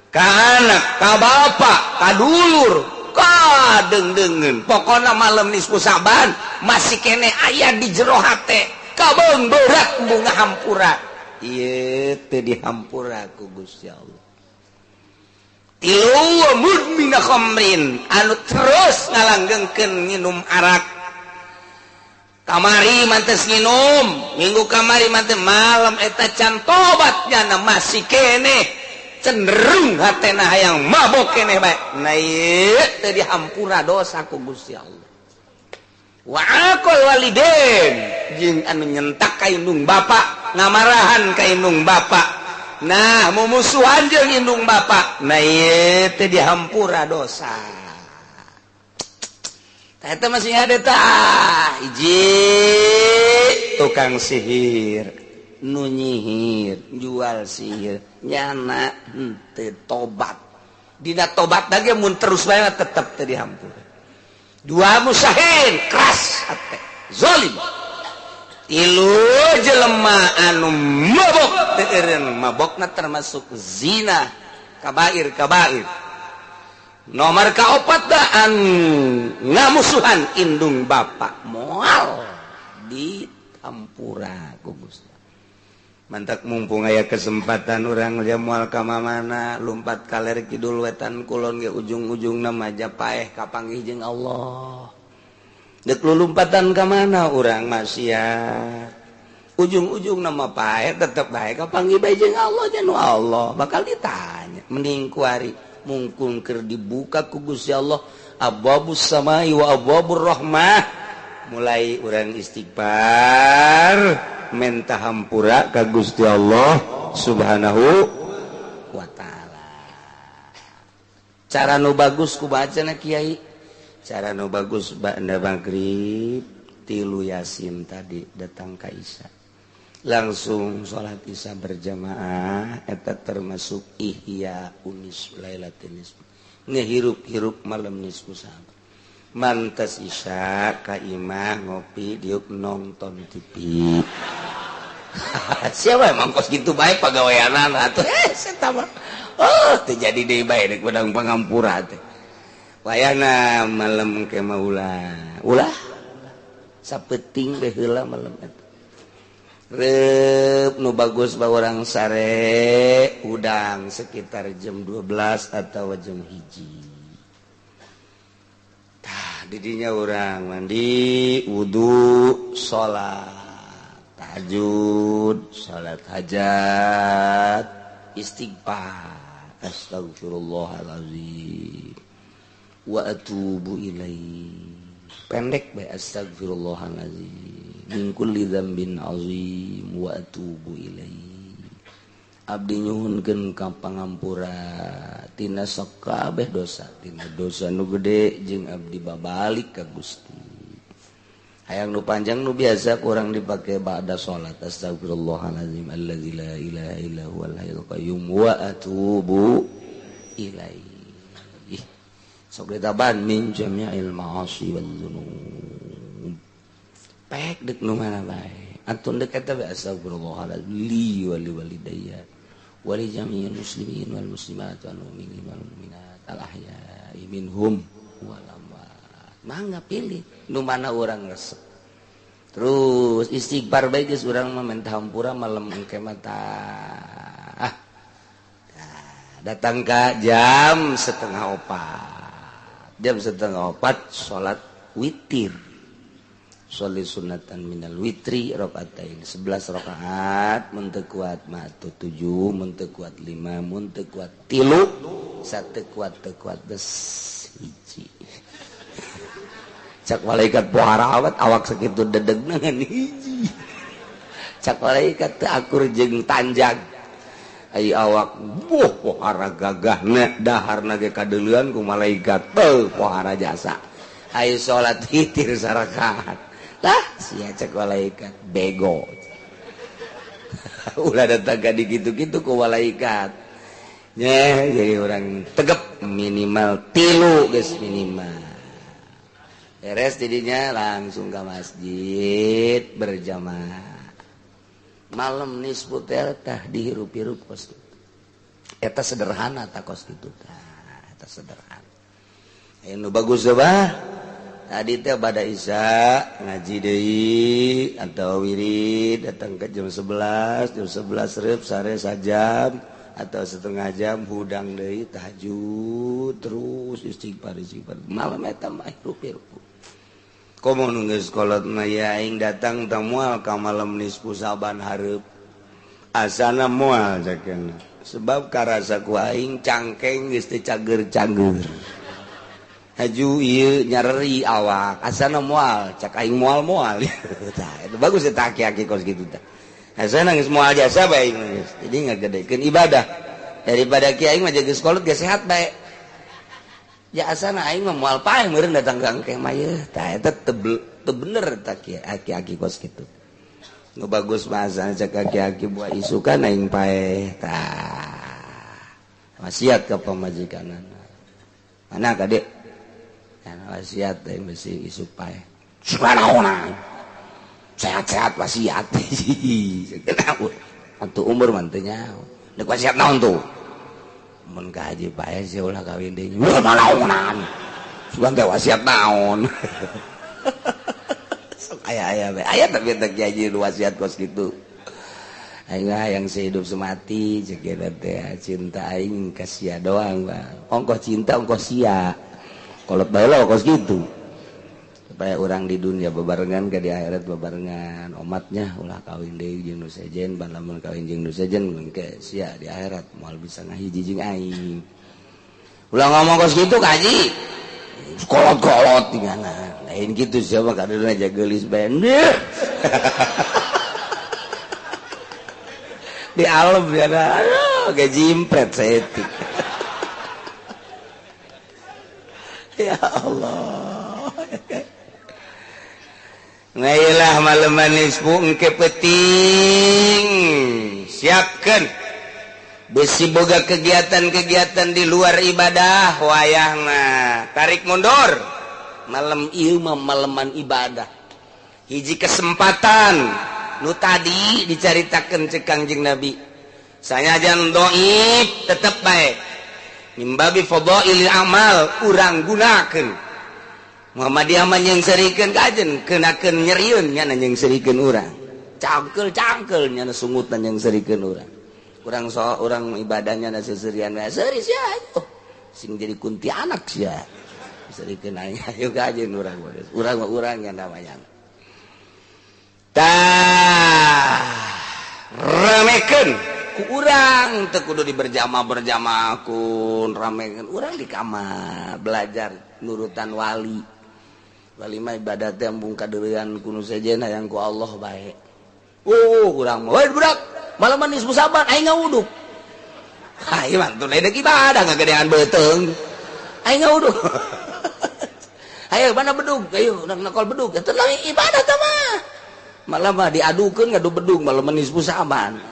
ka anak, ka bapak, ka dulur, ka dengdengeun. Pokona malam nisfu Saban masih kene aya di jero hate, kabeung berat embung ngahampura, ieu teu dihampura ku Gusti Allah. Tilu, mudmina khamrin, anu terus ngalanggengkeun nginum arak. Kamari mantes nginum, minggu kamari mantes, malam eta can tobat, nyana masih kene cenderung hatena hayang mabok keneh bae. Nah, ieu teu dihampura dosa ku Gusti Allah. Wa aqal walidain, jeung anu nyentak ka indung bapa, ngamarahan ka indung bapa, nah, mumusuhan jeung indung bapa. Nah, ieu teu dihampura dosa. Eta masih ada tah. Hiji, tukang sihir, nu nyihir, jual sihir, nyana henteu tobat. Dina tobat lagi mun terus bae tetep teu dihampura. Dua, musahin, keras hate, zalim. Tilu, jelema anu mabok teu eureun, mabokna termasuk zina, kabair kabair. Nomor kaopat daan ngamusuhan indung bapak, moal dihampura ku Gusti. Mantak mumpung aya kesempatan, urang dia moal ka mana, lumpat kaler kidul wetan kulon ge ujung-ujungna maja paeh kapanggih jeung Allah. Dek lumpatan ka mana urang maksiat, ujung-ujung nama paeh tetep bae kapanggih bae jeung Allah. Jeung Allah bakal ditanya. Mending kuari mungkung keur dibuka ku Gusti Allah abwabus samai wa abwabur rahmah, mulai urang istighfar, menta hampura ka Gusti Allah Subhanahu wa Ta'ala. Cara nu bagus ku bacana, Kiai? Cara nu bagus, ba'da maghrib tilu Yasin tadi, datang ka Isya, langsung sholat Isya berjamaah. Eta termasuk ihya unis lailatin nisf, ngehirup-hirup malam nisfu Sa'ban. Mantas Isya ka imah, ngopi diuk, nonton TV. Siapa emang kos gitu baik pagaweanan atuh, eh mah oh terjadi deui bae rek bedang pangampura teh. Wayahna malam ke mah ulah ulah, sapeting teh heula malam eta. Rep nu bagus ba urang sare udang sekitar jam 12 atau jam 1. Tah, didinya urang mandi, wudu, salat tahajud, salat hajat, istighfar, astagfirullahalazim wa atubu ilaih. Pendek bae, astagfirullahalazim min kulli dzambin azim wa atubu ilaih, abdi nyuhunkeun ka pangampura tina sakabeh dosa, tina dosa nu gede jeung abdi babalik ka Gusti. Hayang nu panjang, nu biasa kurang dipake ba'da salat, astagfirullahalazim allazi la ilaha illa huwal hayyul qayyum wa atubu ilaih. Sok ditaban min jami'il ma'asi wal dzunub. Pek dek nu mana bae antun dek eta bae, astagfirullahaladzim li wa li walidayya wa li jami'il muslimin wal muslimat wal mu'minin wal mu'minat al ahya'i minhum wal amwat. Mangga pilih nu mana urang resep, terus istighfar bae geus. Urang mah minta hampura malam engke mah. Tah, datang ka jam 3.30, jam 3.30 salat witir. Sholli sunatan minal witri rokaatain, 11 rakaat mun teu kuat mah atuh 7, mun teu kuat 5, mun teu kuat 3, satu kuat teu kuat bes hiji. Cak malaikat, pohara awat awak sakitu dedegna ngan hiji. Cak malaikat, teu akur jeung tanjag. Ai awak boh pohara gagahna, daharna ge kadeuleun ku malaikat, teu pohara jasa. Ayo salat witir sarakaat lah sia, cek malaikat, bego. Ulah datang ka dikitu-kitu ku malaikat nya. Jadi orang tegep minimal tilu geus minimal. Beres didinya langsung ke masjid berjamaah. Malam nisfu teh dihirup-hirup kos kitu. Eta sederhana ta kos kitu tah, eta sederhana. Aya nu bagus bah. Tadi teh bada isya ngaji deui atau wirid datang ke jam 11, jam 11 reup sare sajam atau setengah jam hudang deui tahajud terus istighfar istighfar. Malam eta mah hirup-hirup. Komo nu geus kolot mah ya aing datang teh moal ka malam nisfu Saban hareup. Asana moal cakeun. Sebab karasa ku aing cangkeng geus teu cager-cager. Haju ieu nyareri awak asana moal cak aing moal-moal. Tah itu bagus eta aki-aki kos kitu tah. Asana geus moal jasa bae geus. Jadi ngagedekeun ibadah. Daripada ki aing mah geus kolot geus sehat bae. Ya asana aing mah moal paeh meureun datang ka engke mah yeuh. Tah eta teu bener tah aki-aki kos kitu. Nu bagus mah asana cak aki-aki buah isukan aing paeh. Tah wasiat ka pamajikanana. Mana kadek? Wasiat teh mesti isuk paeh. Subhanallah. Sehat-sehat wasiat. Untuk umur mah teu nyaho. Deuk wasiat naon tuh? Mun ka haji paeh sia ulah kawin deui. Naonan. Sugan teh wasiat naon. Sok aya-aya bae. Aya tapi teh kiai wasiat kos kitu. Aing yang sehidup semati ceuk teh cinta aing ka sia doang, Bang. Ongkoh cinta ongkoh sia. Kolot bae kos gitu supaya orang di dunia bebarengan ke di akhirat bebarengan omatnya ulah kawin deui jeung nu sejen ban lamun kawin jeung nu sejen engke sia di akhirat moal bisa ngahiji jeung aing ulah ngomong kos gitu kaji kolot-kolot tingana lain gitu sia mah kadeureun aja geulis bae di alam ya aduh ge jimpret saeutik. Ya Allah. Ngailah malam nisfu engke peting. Siapkan besi boga kegiatan-kegiatan di luar ibadah wayahna. Tarik mundur. Malam ieu mah maleman ibadah. Hiji kesempatan nu tadi dicaritakeun ceuk Kangjeng Nabi. Sanajan dhaif tetep bae. Mimbabi fadailil amal urang gunakeun. Muhammadiyah mah nyeungseurikeun kajen keunakeun nyerieun nya nyeungseurikeun urang. Cangkel-cangkel nya sungutan nyeungseurikeun urang. Urang so urang ibadahnya na seuseurian bae seuri sia ayo. Sing jadi kuntianak sia. Seurikeun aing ayo kajen urang. Urang mah urang nya namanya. Tah ramekeun ku urang teu kudu di berjamaah-berjamaah kun ramekeun urang di kamar belajar nurutan wali. Wali mah ibadah teh embung kadeureuan ku nu sejen hayang ku Allah bae. Urang mah we budak malaman nisfu Saban aing ngawuduk. Hai mah teu lain ibadah ngagedean beuteung. Aing ngawuduk. Ayo mana bedug? Ayo urang nakol bedug. Eta lain ibadah teh mah. Malah mah diadukeun ngadu bedug malaman nisfu Saban.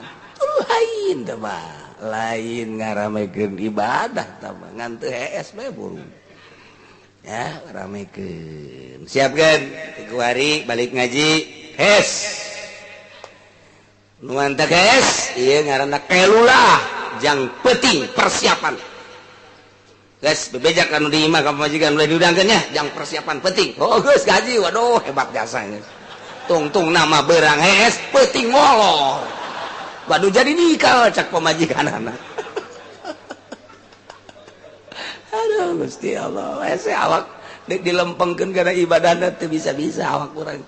Lain teh mah, lain ngaramekeun ibadah teh mah ngan teu hees bae burung. Ya, ramekeun. Siapkeun ku hari balik ngaji, hes. Nu mantep hees, ieu ngaranna kelulah jang penting persiapan. Geus bebeja ka nu di imah ka pamajikan ulah diudangkeun nya, jang persiapan penting. Oh geus gaji, waduh hebat jasanya. Tungtung nama berang hees penting molor. Waduh jadi nikah cak pamajikan anak. Aduh Gusti Allah, hese awak deuk dilempengkeun kana ibadahna teu bisa-bisa awak urang.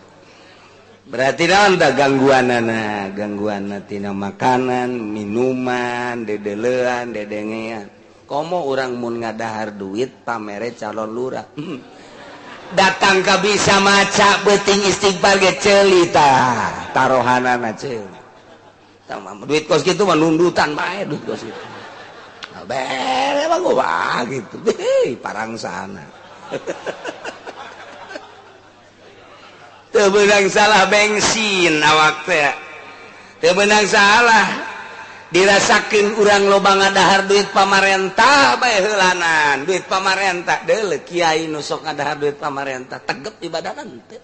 Berarti naon tah gangguanana? Gangguanna tina makanan, minuman, dedelean, dedengean. Komo urang mun ngadahar duit pamere calon lurah. Datang ka bisa maca beuting istighfar ge ceuli tah, tarohanana ceuli. Duit kos gitu mah nundutan bae duit kos gitu. Bere mah gua gitu. Hei, parang sana. Teu beunang salah bensin awak teh. Teu beunang salah. Dirasakeun urang loba ngadahar duit pamarentah bae heulanan, duit pamarentah deuleu kiai nu sok ngadahar duit pamarentah tegep ibadahna teu.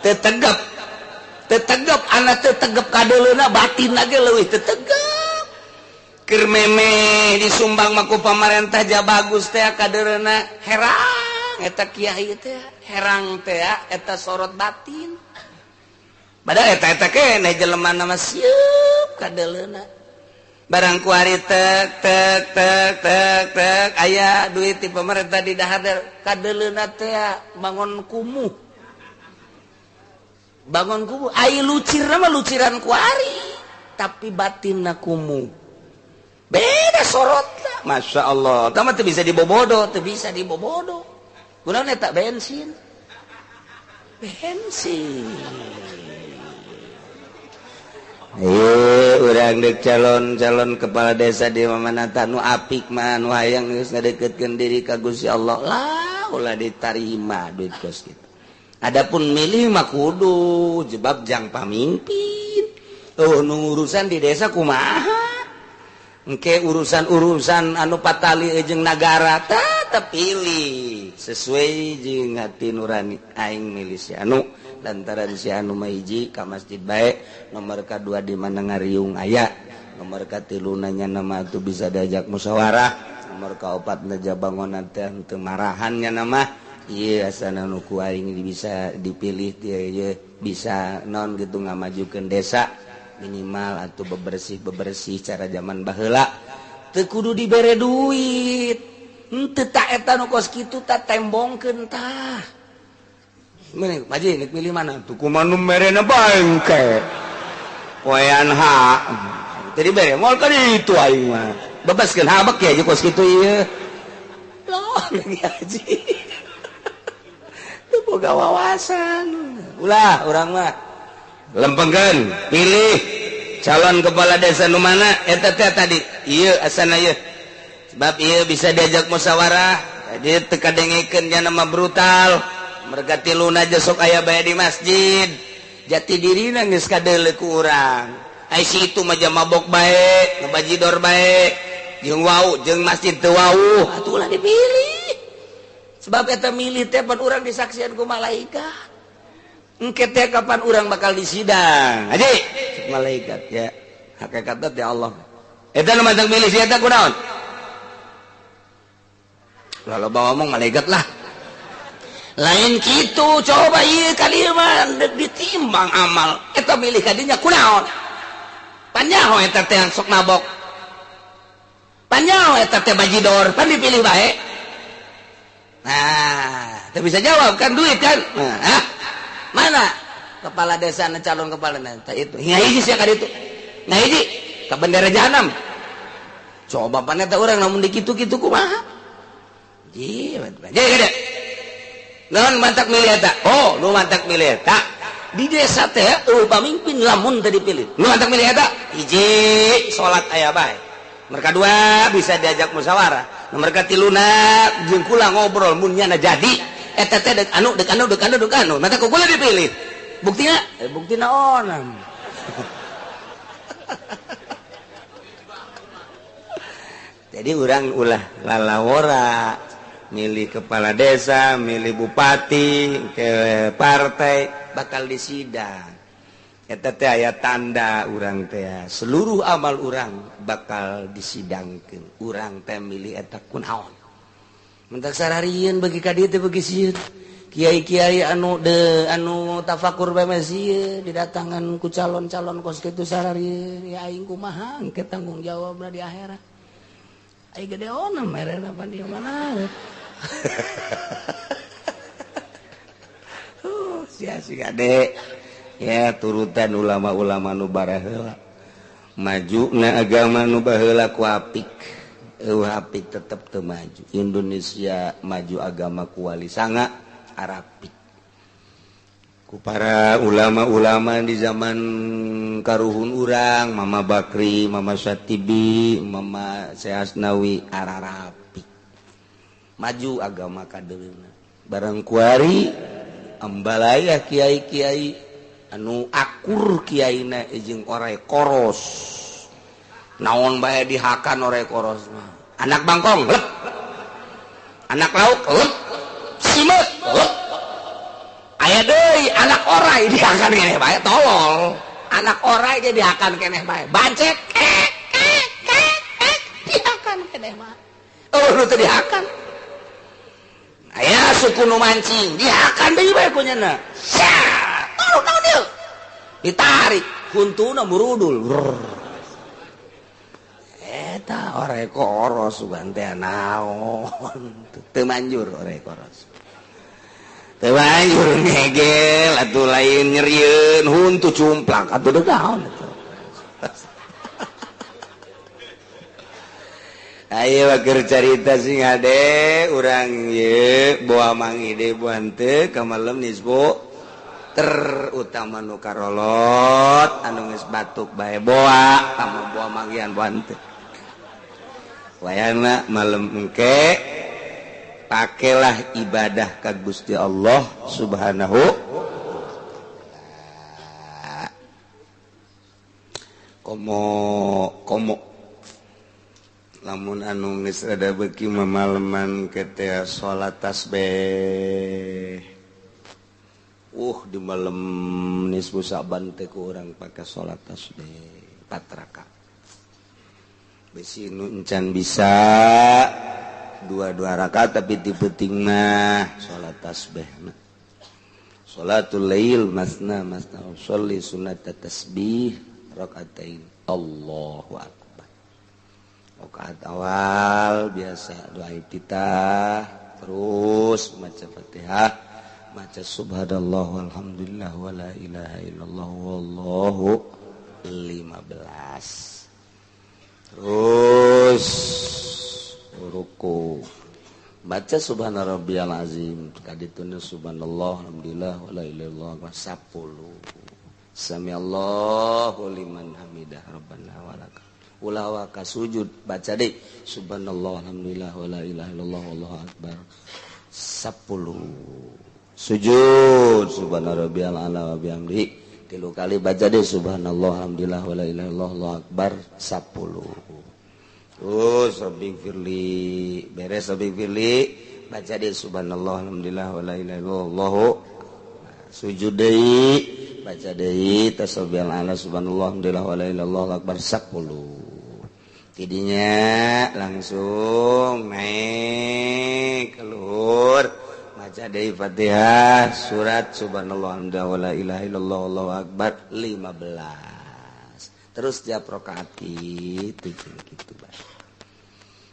Teu tegep. Teu tegep anak teu tegep kadeuleuna batin ge leuwih teu tegep. Keur memeh disumbang mah ku pamarentah ja bagus teh kadeuleuna herang eta kiai teh herang teh eta sorot batin. Padahal eta-eta keneh jelema mah sieup kadeuleuna. Barang kuari tek tek tek tek tek aya duit ti pemerintah di dahar kadeuleuna teh bangun kumuh. Bangun kumuh ai lucirna mah luciran kuari tapi batinna kumuh. Beda sorotna. Masya Allah. Tah mah teu bisa dibobodo, teu bisa dibobodo. Kunaon eta bensin? Bensin. Urang dek calon-calon kepala desa di mana nu apik mah nu hayang geus ngadeukeutkeun diri ka Gusti Allah lah ulah ditarima duit kos kitu. Adapun milih mah kudu jebab jang pamimpin. Oh nu urusan di desa kumaha? Engke urusan-urusan anu patali jeung nagara tah tepilih sesuai jeung hati nurani aing milih si anu. Lantaran si anu mah hiji ka masjid bae, nomor kadua di mana ngariung aya, nomor katilu nanya nama tuh bisa diajak musyawarah, nomor kaopat na bangonan teh teu marahan nya nama ieu asana nu ku aing bisa dipilih ieu bisa non gitu ngamajukeun desa minimal atuh bebersih-bebersih cara zaman baheula teu kudu dibere duit henteu ta eta nu kos kitu ta tembongkeun tah. Mending, Pak Ji, pilih mana? Tuh kumaha nu merena bangke. Poean ha. Tadi bere moal kan itu aing mah. Bebaskeun habek ya kos kitu ieu. Loh, lagi haji. Teu boga wawasan. Ulah urang mah. Lempengkeun, pilih calon kepala desa nu mana eta teh tadi. Ieu asana ieu. Sebab ieu bisa diajak musyawarah, jadi teu kadengekeun nya nama brutal. Merga tiluna aja sok aya bae di masjid jati dirina geus kadeuleu ku urang ai si itu mah mabok bae ngabajidor bae jeung wau jeung masjid teu wau atuh ulah dipilih sebab eta milih teh pan urang disaksian ku malaikat engke teh kapan urang bakal disidang haji malaikat ya hakikatna teh Allah eta nu mantang milih si eta kunaon lalu bawa ngomong malaikat lah lain gitu coba iya kali mah ditimbang amal eta milih kadinya kunaon panyaho eta teh sok mabok panyaho eta teh bajidor pan dipilih bae nah teu bisa jawab kan duit kan nah, mana kepala desa na calon kepala desa itu hiji sia ka ditu nah hiji ka bendera jahanam coba pan eta urang lamun dikitu-kitu kumaha ji gede non mantak milih eta. Oh, nu mantak milih eta. Di desa teh eueuh pamimpin lamun teu dipilih. Nu mantak milih eta hiji salat aya bae. Nomor kadua bisa diajak musyawarah. Nomor katiluna jeung kula ngobrol mun nyana jadi eta teh deuk anu deuk anu deuk anu deuk anu. Mantak ku kula dipilih. Buktina? Buktina onam. Jadi urang ulah lalawora milih kepala desa, milih bupati, ke partai bakal disidang. Eta teh aya tanda urang teh seluruh amal urang bakal disidangkeun. Urang teh milih eta kunaon. Mentak sararieun bagi ka dieu teh bagi sieun. Kiai-kiai anu de anu tafakur bae mah sieun didatangan ku calon-calon kos kitu sararieun ya aing kumaha engke tanggung jawabna di akhirat. Ai gede ona merena pan di mana. Sia si gade. Ya turutan ulama-ulama nu baraheula. Majuna agama nu baheula ku apik. Eueuh apik tetep teu maju. Indonesia maju agama ku wali sanga Arapik. Ku para ulama-ulama di zaman karuhun urang, Mama Bakri, Mama Syatibi, Mama Syekh Ararapik. Maju agama kadeuleuna. Barang kuari ambalaya kiai-kiai Anu akur kiaina jeung orai koros. Naon bae dihakan orai koros mah. Anak bangkong lep. Anak lauk lep. Simeut lep. Aya deui anak orai dihakan keneh bae tolol. Anak orai ge dihakan keneh bae. Bancet kek kek kek kek dihakan keneh bae. Oh nu teu dihakan. Aya suku nu mancing dihakan deui bae ku nyana. Sia, tolol naon ieu? Ditarik huntuna murudul. Eta orai koros sugan teh naon. Teu manjur orai koros. Teu manjur ngegel atuh lain nyerieun huntu cumplak atuh deuk naon atuh. Ayo keur carita sing hade urang ieu boa mangi deui buan teu ka malem nisbu terutama nu karolot anu geus batuk bae boa tama boa manggihan buan teu. Wayana malem engke pakailah ibadah ka Gusti Allah Subhanahu komo komo lamun anu geus rada beuki mamaleman ke salat tasbih. Di malam nisfu Sa'ban teh ku urang pake salat tasbih 4 rakaat. Besi nu encan bisa dua-dua rakaat tapi di peuting mah salat tasbih. Salatul lail masna masna sholli sunat tasbih rakaatain. Allahu akbar. Rakaat awal biasa doa iftitah, terus maca Fatihah, maca subhanallah walhamdulillah wala ilaha illallah wallahu 15. Terus ruku baca subhana rabbiyal azim kadituna subhanallah alhamdulillah wala ilaha illallah 10. Samiallahu liman hamidah rabbana walakal. Ulah waka sujud baca deh subhanallah alhamdulillah wala ilaha illallah wallahu akbar 10. Sujud subhana rabbiyal ala wa bihamdihi 3 kali baca deh subhanallah alhamdulillah wala ilaha illallah wallahu akbar 10. Terus rabbi firli beres rabbi firli baca deh subhanallah alhamdulillah wala ilaha illallah sujud deui baca deui tasbih ala subhanallah alhamdulillah wala ilaha illallah akbar 10. Tidinya langsung naik keluar baca deui Fatihah surat subhanallah alhamdulillah wala ilaha illallah wallahu akbar 15. Terus tiap rakaat kitu kitu bae.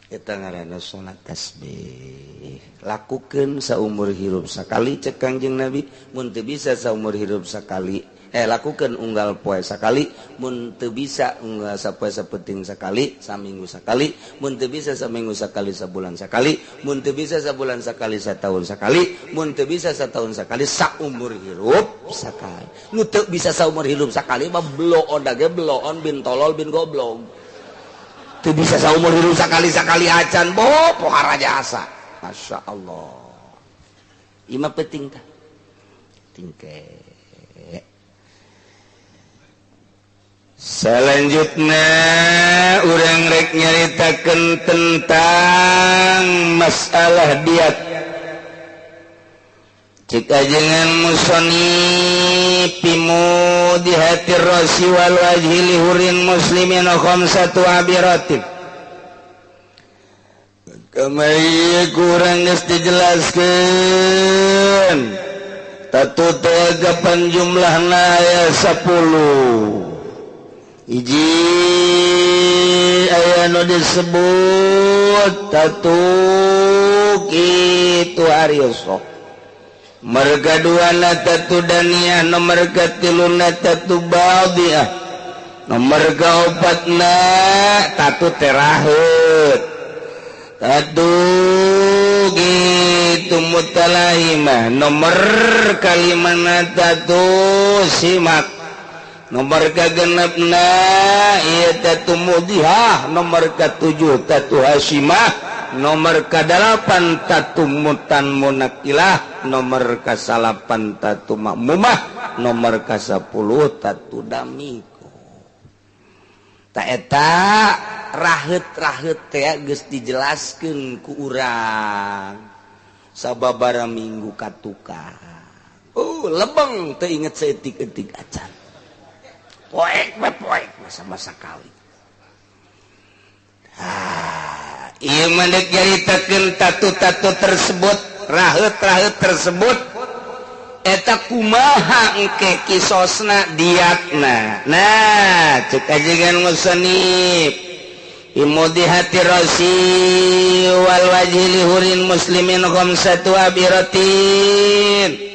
Eta ngaranna salat tasbih. Lakukeun saumur hirup sakali cek Kangjeng Nabi, mun teu bisa saumur hirup sakali, lakukeun unggal poe sakali, mun teu bisa unggal sapoe sapenting sakali, saminggu sakali, mun teu bisa saminggu sakali sabulan sakali, mun teu bisa sabulan sakali sataun sakali, mun teu bisa sataun sakali saumur hirup sakali. Nu teu bisa saumur hirup sakali mah bloon dage bloon bin tolol bin goblok. Teu bisa saumur hirup sakali-sakali acan boh pohara jasa. Masya Allah. Ima penting tah. Tingke. Selanjutnya urang rek nyaritakeun tentang masalah diat. Cik ajengan musonif pimu dihatir rasi wal wajhi lihurin muslimin khamsatu abiratin. Kamari kurang geus dijelaskeun. Tatu teh kapan jumlahna aya 10. Hiji aya nu disebut tatu kitu ari sok. Merga duana tatu daniah, nomor katiluna tatu badiah, nomor kaopatna tatu terahut, tatu gitu mutalahimah, nomor kalimana tatu simak, Nomor kagenepna ieu tatu mudihah, nomor katujuh tatu hasimah, nomor kadalapan tatu mutan munakilah, nomor kasalapan tatu makmumah, nomor kasapuluh tatu damiko. Ta eta raheut-raheut teh geus dijelaskeun ku urang sababaraha minggu katukang. Oh, lebeng teu inget saeutik-eutik acan. Poek we poek masa-masa kawin. Ah, ieu mah deuk nyaritakeun tatu-tatu tersebut, raheut-raheut tersebut eta kumaha engke kisosna diatna. Nah, cek ajengan musannif imudihati rasi wal wajhi lihurin muslimin khamsatu abiratin.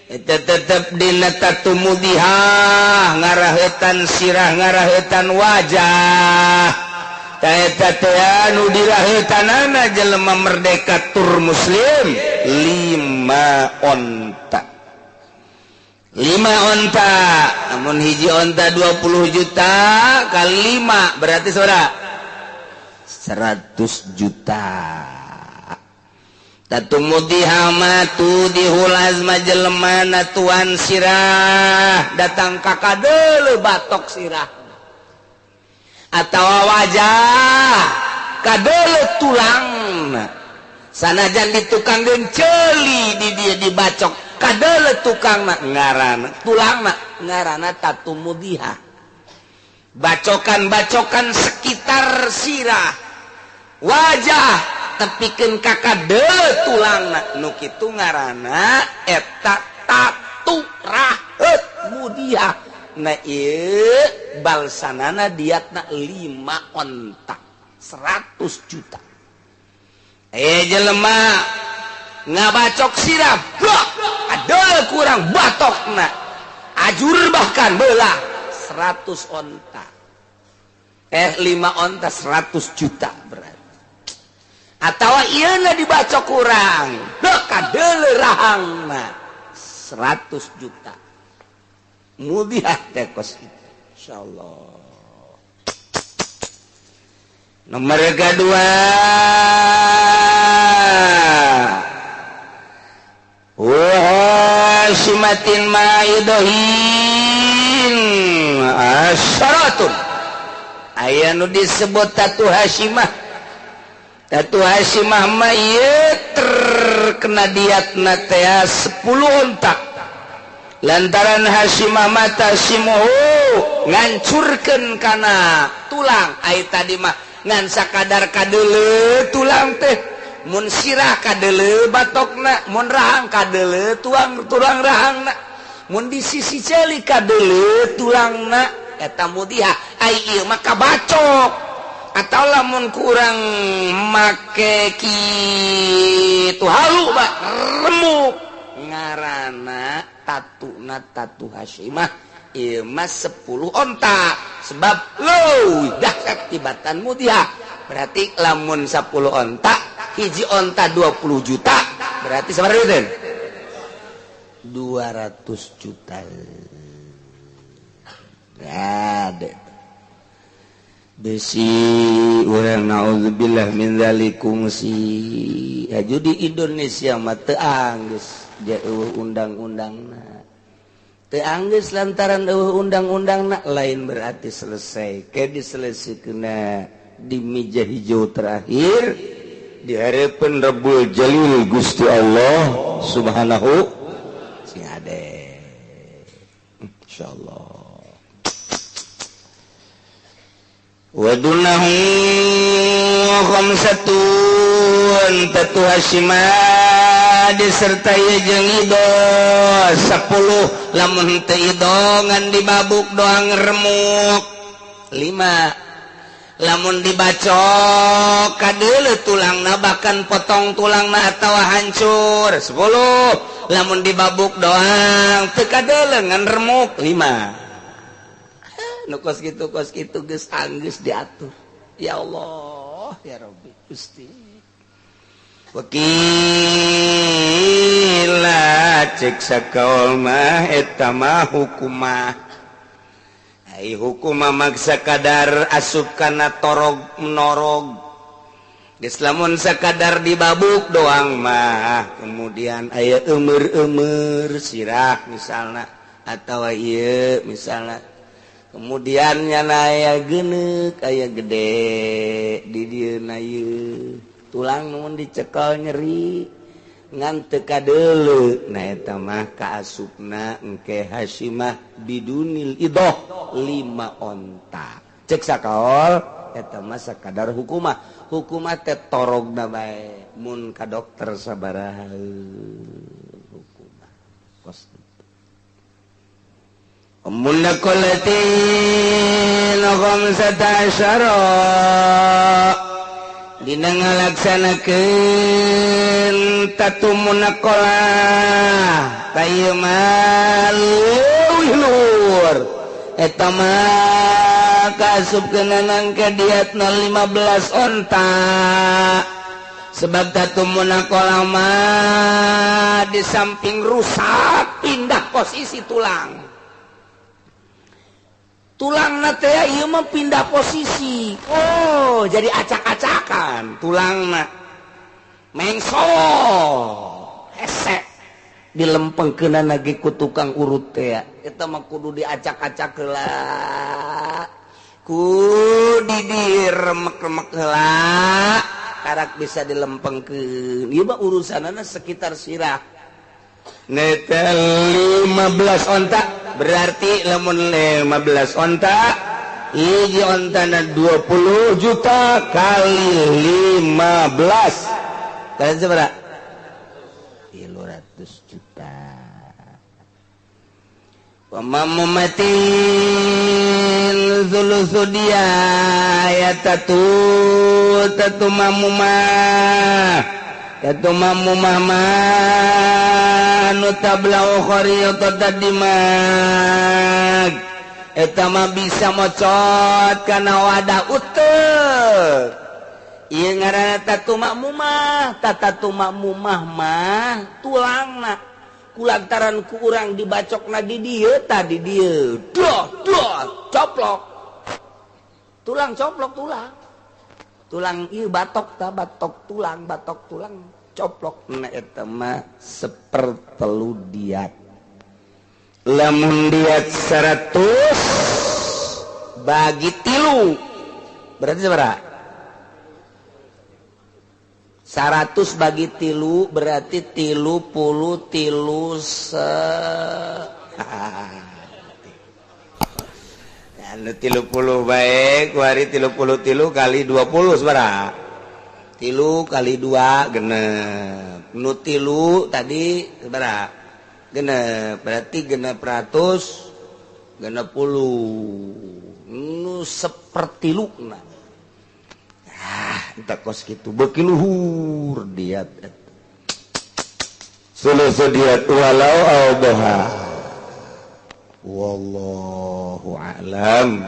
Eta tetep dina tatu mudihah ngarahetan sirah ngarahetan wajah. Ta eta teh anu dirahetanana jelema merdeka tur muslim 5 onta. 5 onta, namun hiji onta 20 juta kali 5 berarti sabaraha? 100 juta. Tatu mudihah mah tudihul azma jelema natuan sirah datang ka kadeuleu batok sirah atawa wajah kadeuleu tulangna sanajan di tukang ceuli di dia dibacok kadeuleu tukangna ngaranna tulangna ngaranna tatu mudihah. Bacokan-bacokan sekitar sirah wajah tepikeun ka kadeuleu tulangna nu kitu ngaranna eta tatu raheut mudihah. Nah ieu balsanana diatna 5 onta 100 juta. Jelema ngabacok sirah kadeuleu kurang batokna ajur bahkan belah 100 onta 5 onta 100 juta berarti. Atawa ieuna dibacok kurang kadeuleu rahangna 100 juta. Mudihah teh kos itu insyaallah. Nomor kedua wahasimatin maidohin asyaratun. Aya nu disebut tatu hasimah. Tatu hasimah mah ieu terkena diatna teh 10 ontak. Lantaran hasimah mata simuhu ngancurkeun kana tulang. Ai tadi mah ngan sakadar kadeuleu tulang teh, mun sirah kadeuleu batokna, mun rahang kadeuleu tulang rahangna, mun di sisi ceuli kadeuleu tulangna eta mudihah. Ai ieu mah kabacok. Atau lamun kurang make kitu halu mah remuk ngarana tatuna tatu hasimah ieu mah 10 onta sebab leuwih dahsyat tibatan mudihah. Berarti lamun 10 onta hiji onta 20 juta berarti sabaraha duiteun? 200 juta. Gade besi urang naudzubillah min dzalikum si aju di Indonesia mah teu anggeus eueuh undang-undangna. Teu anggeus lantaran eueuh undang-undangna lain berarti selesai. Ke diselesaikeunna di meja hijau terakhir di hareupeun Rabbul Jalil Gusti Allah Subhanahu sing ade. Insyaallah. Wadunahu khamsatun tatu hasimah disertai jeung ido 10 lamun teu ido ngan dibabuk doang remuk 5 lamun dibacok kadeuleu tulangna bahkan potong tulangna atawa hancur 10 lamun dibabuk doang teu kadeuleu ngan remuk 5. Nu kos kitu geus anggeus diatur. Ya Allah, ya Rabbi Gusti. Wakila cek sakaol mah eta mah hukumah. Ai hukum maksa kadar asup kana torog menorog. Geus lamun sakadar dibabuk doang mah kemudian aya eumeur-eumeur sirah misalna atawa ieu misalna kemudian nyana aya geuneuk aya gede di dieuna ieu tulang mun dicekel nyeri ngan teu kadeuleu. Nah, eta mah kaasupna engke hasyimah bidunil idoh 5 onta. Cek sakaol eta mah sakadar hukumah. Hukumah teh torogna bae mun ka dokter sabaraha hukumah kos. Mun qolatin khamsata asyara dina ngalaksanakeun tatu munakolah tayeu mah leuwih luhur eta mah kaasupkeunana ka diatna 15 onta sebab tatu munakolah mah di samping rusak pindah posisi tulang. Tulang teh ieu mah pindah posisi. Oh, jadi acak-acakan tulangna. Mengsol, hese dilempengkeunana ge ku tukang urut teh. Eta mah kudu diacak-acak heula. Ku diremek-remek heula, karak bisa dilempengkeun. Ieu mah urusanana sekitar sirah. Netel 15 onta berarti lamun 15 onta hiji ontana 20 juta kali 15 kali seberapa? 300 juta. Pemamumatin sulusu dia ya tatu tatu mamumah tatu mamumah nu tablau khariyata dimag eta mah bisa mocot kana wadah uteuk. Ieu ngaranna tatu makmumah. Tatu makmumah mah tulangna kulantaran ku urang dibacokna di dieu tah di dieu doh doh coplok tulang coplok tulang tulang ieu batok tah batok tulang coplok. Nah eta mah sepertelu diat. Lamun diat 100 bagi 3 berarti sabaraha? 100 bagi 3 berarti 33 se anu 30 bae kuari 33 kali 20 sabaraha? 3 kali 2 genep. Nu 3 tadi sabaraha? Genep, berarti 660. Nu sepertilu na. Ah, entah kos kitu beuki luhur diat eta. Sulusu diat walau awdaha. Wallahu a'lam.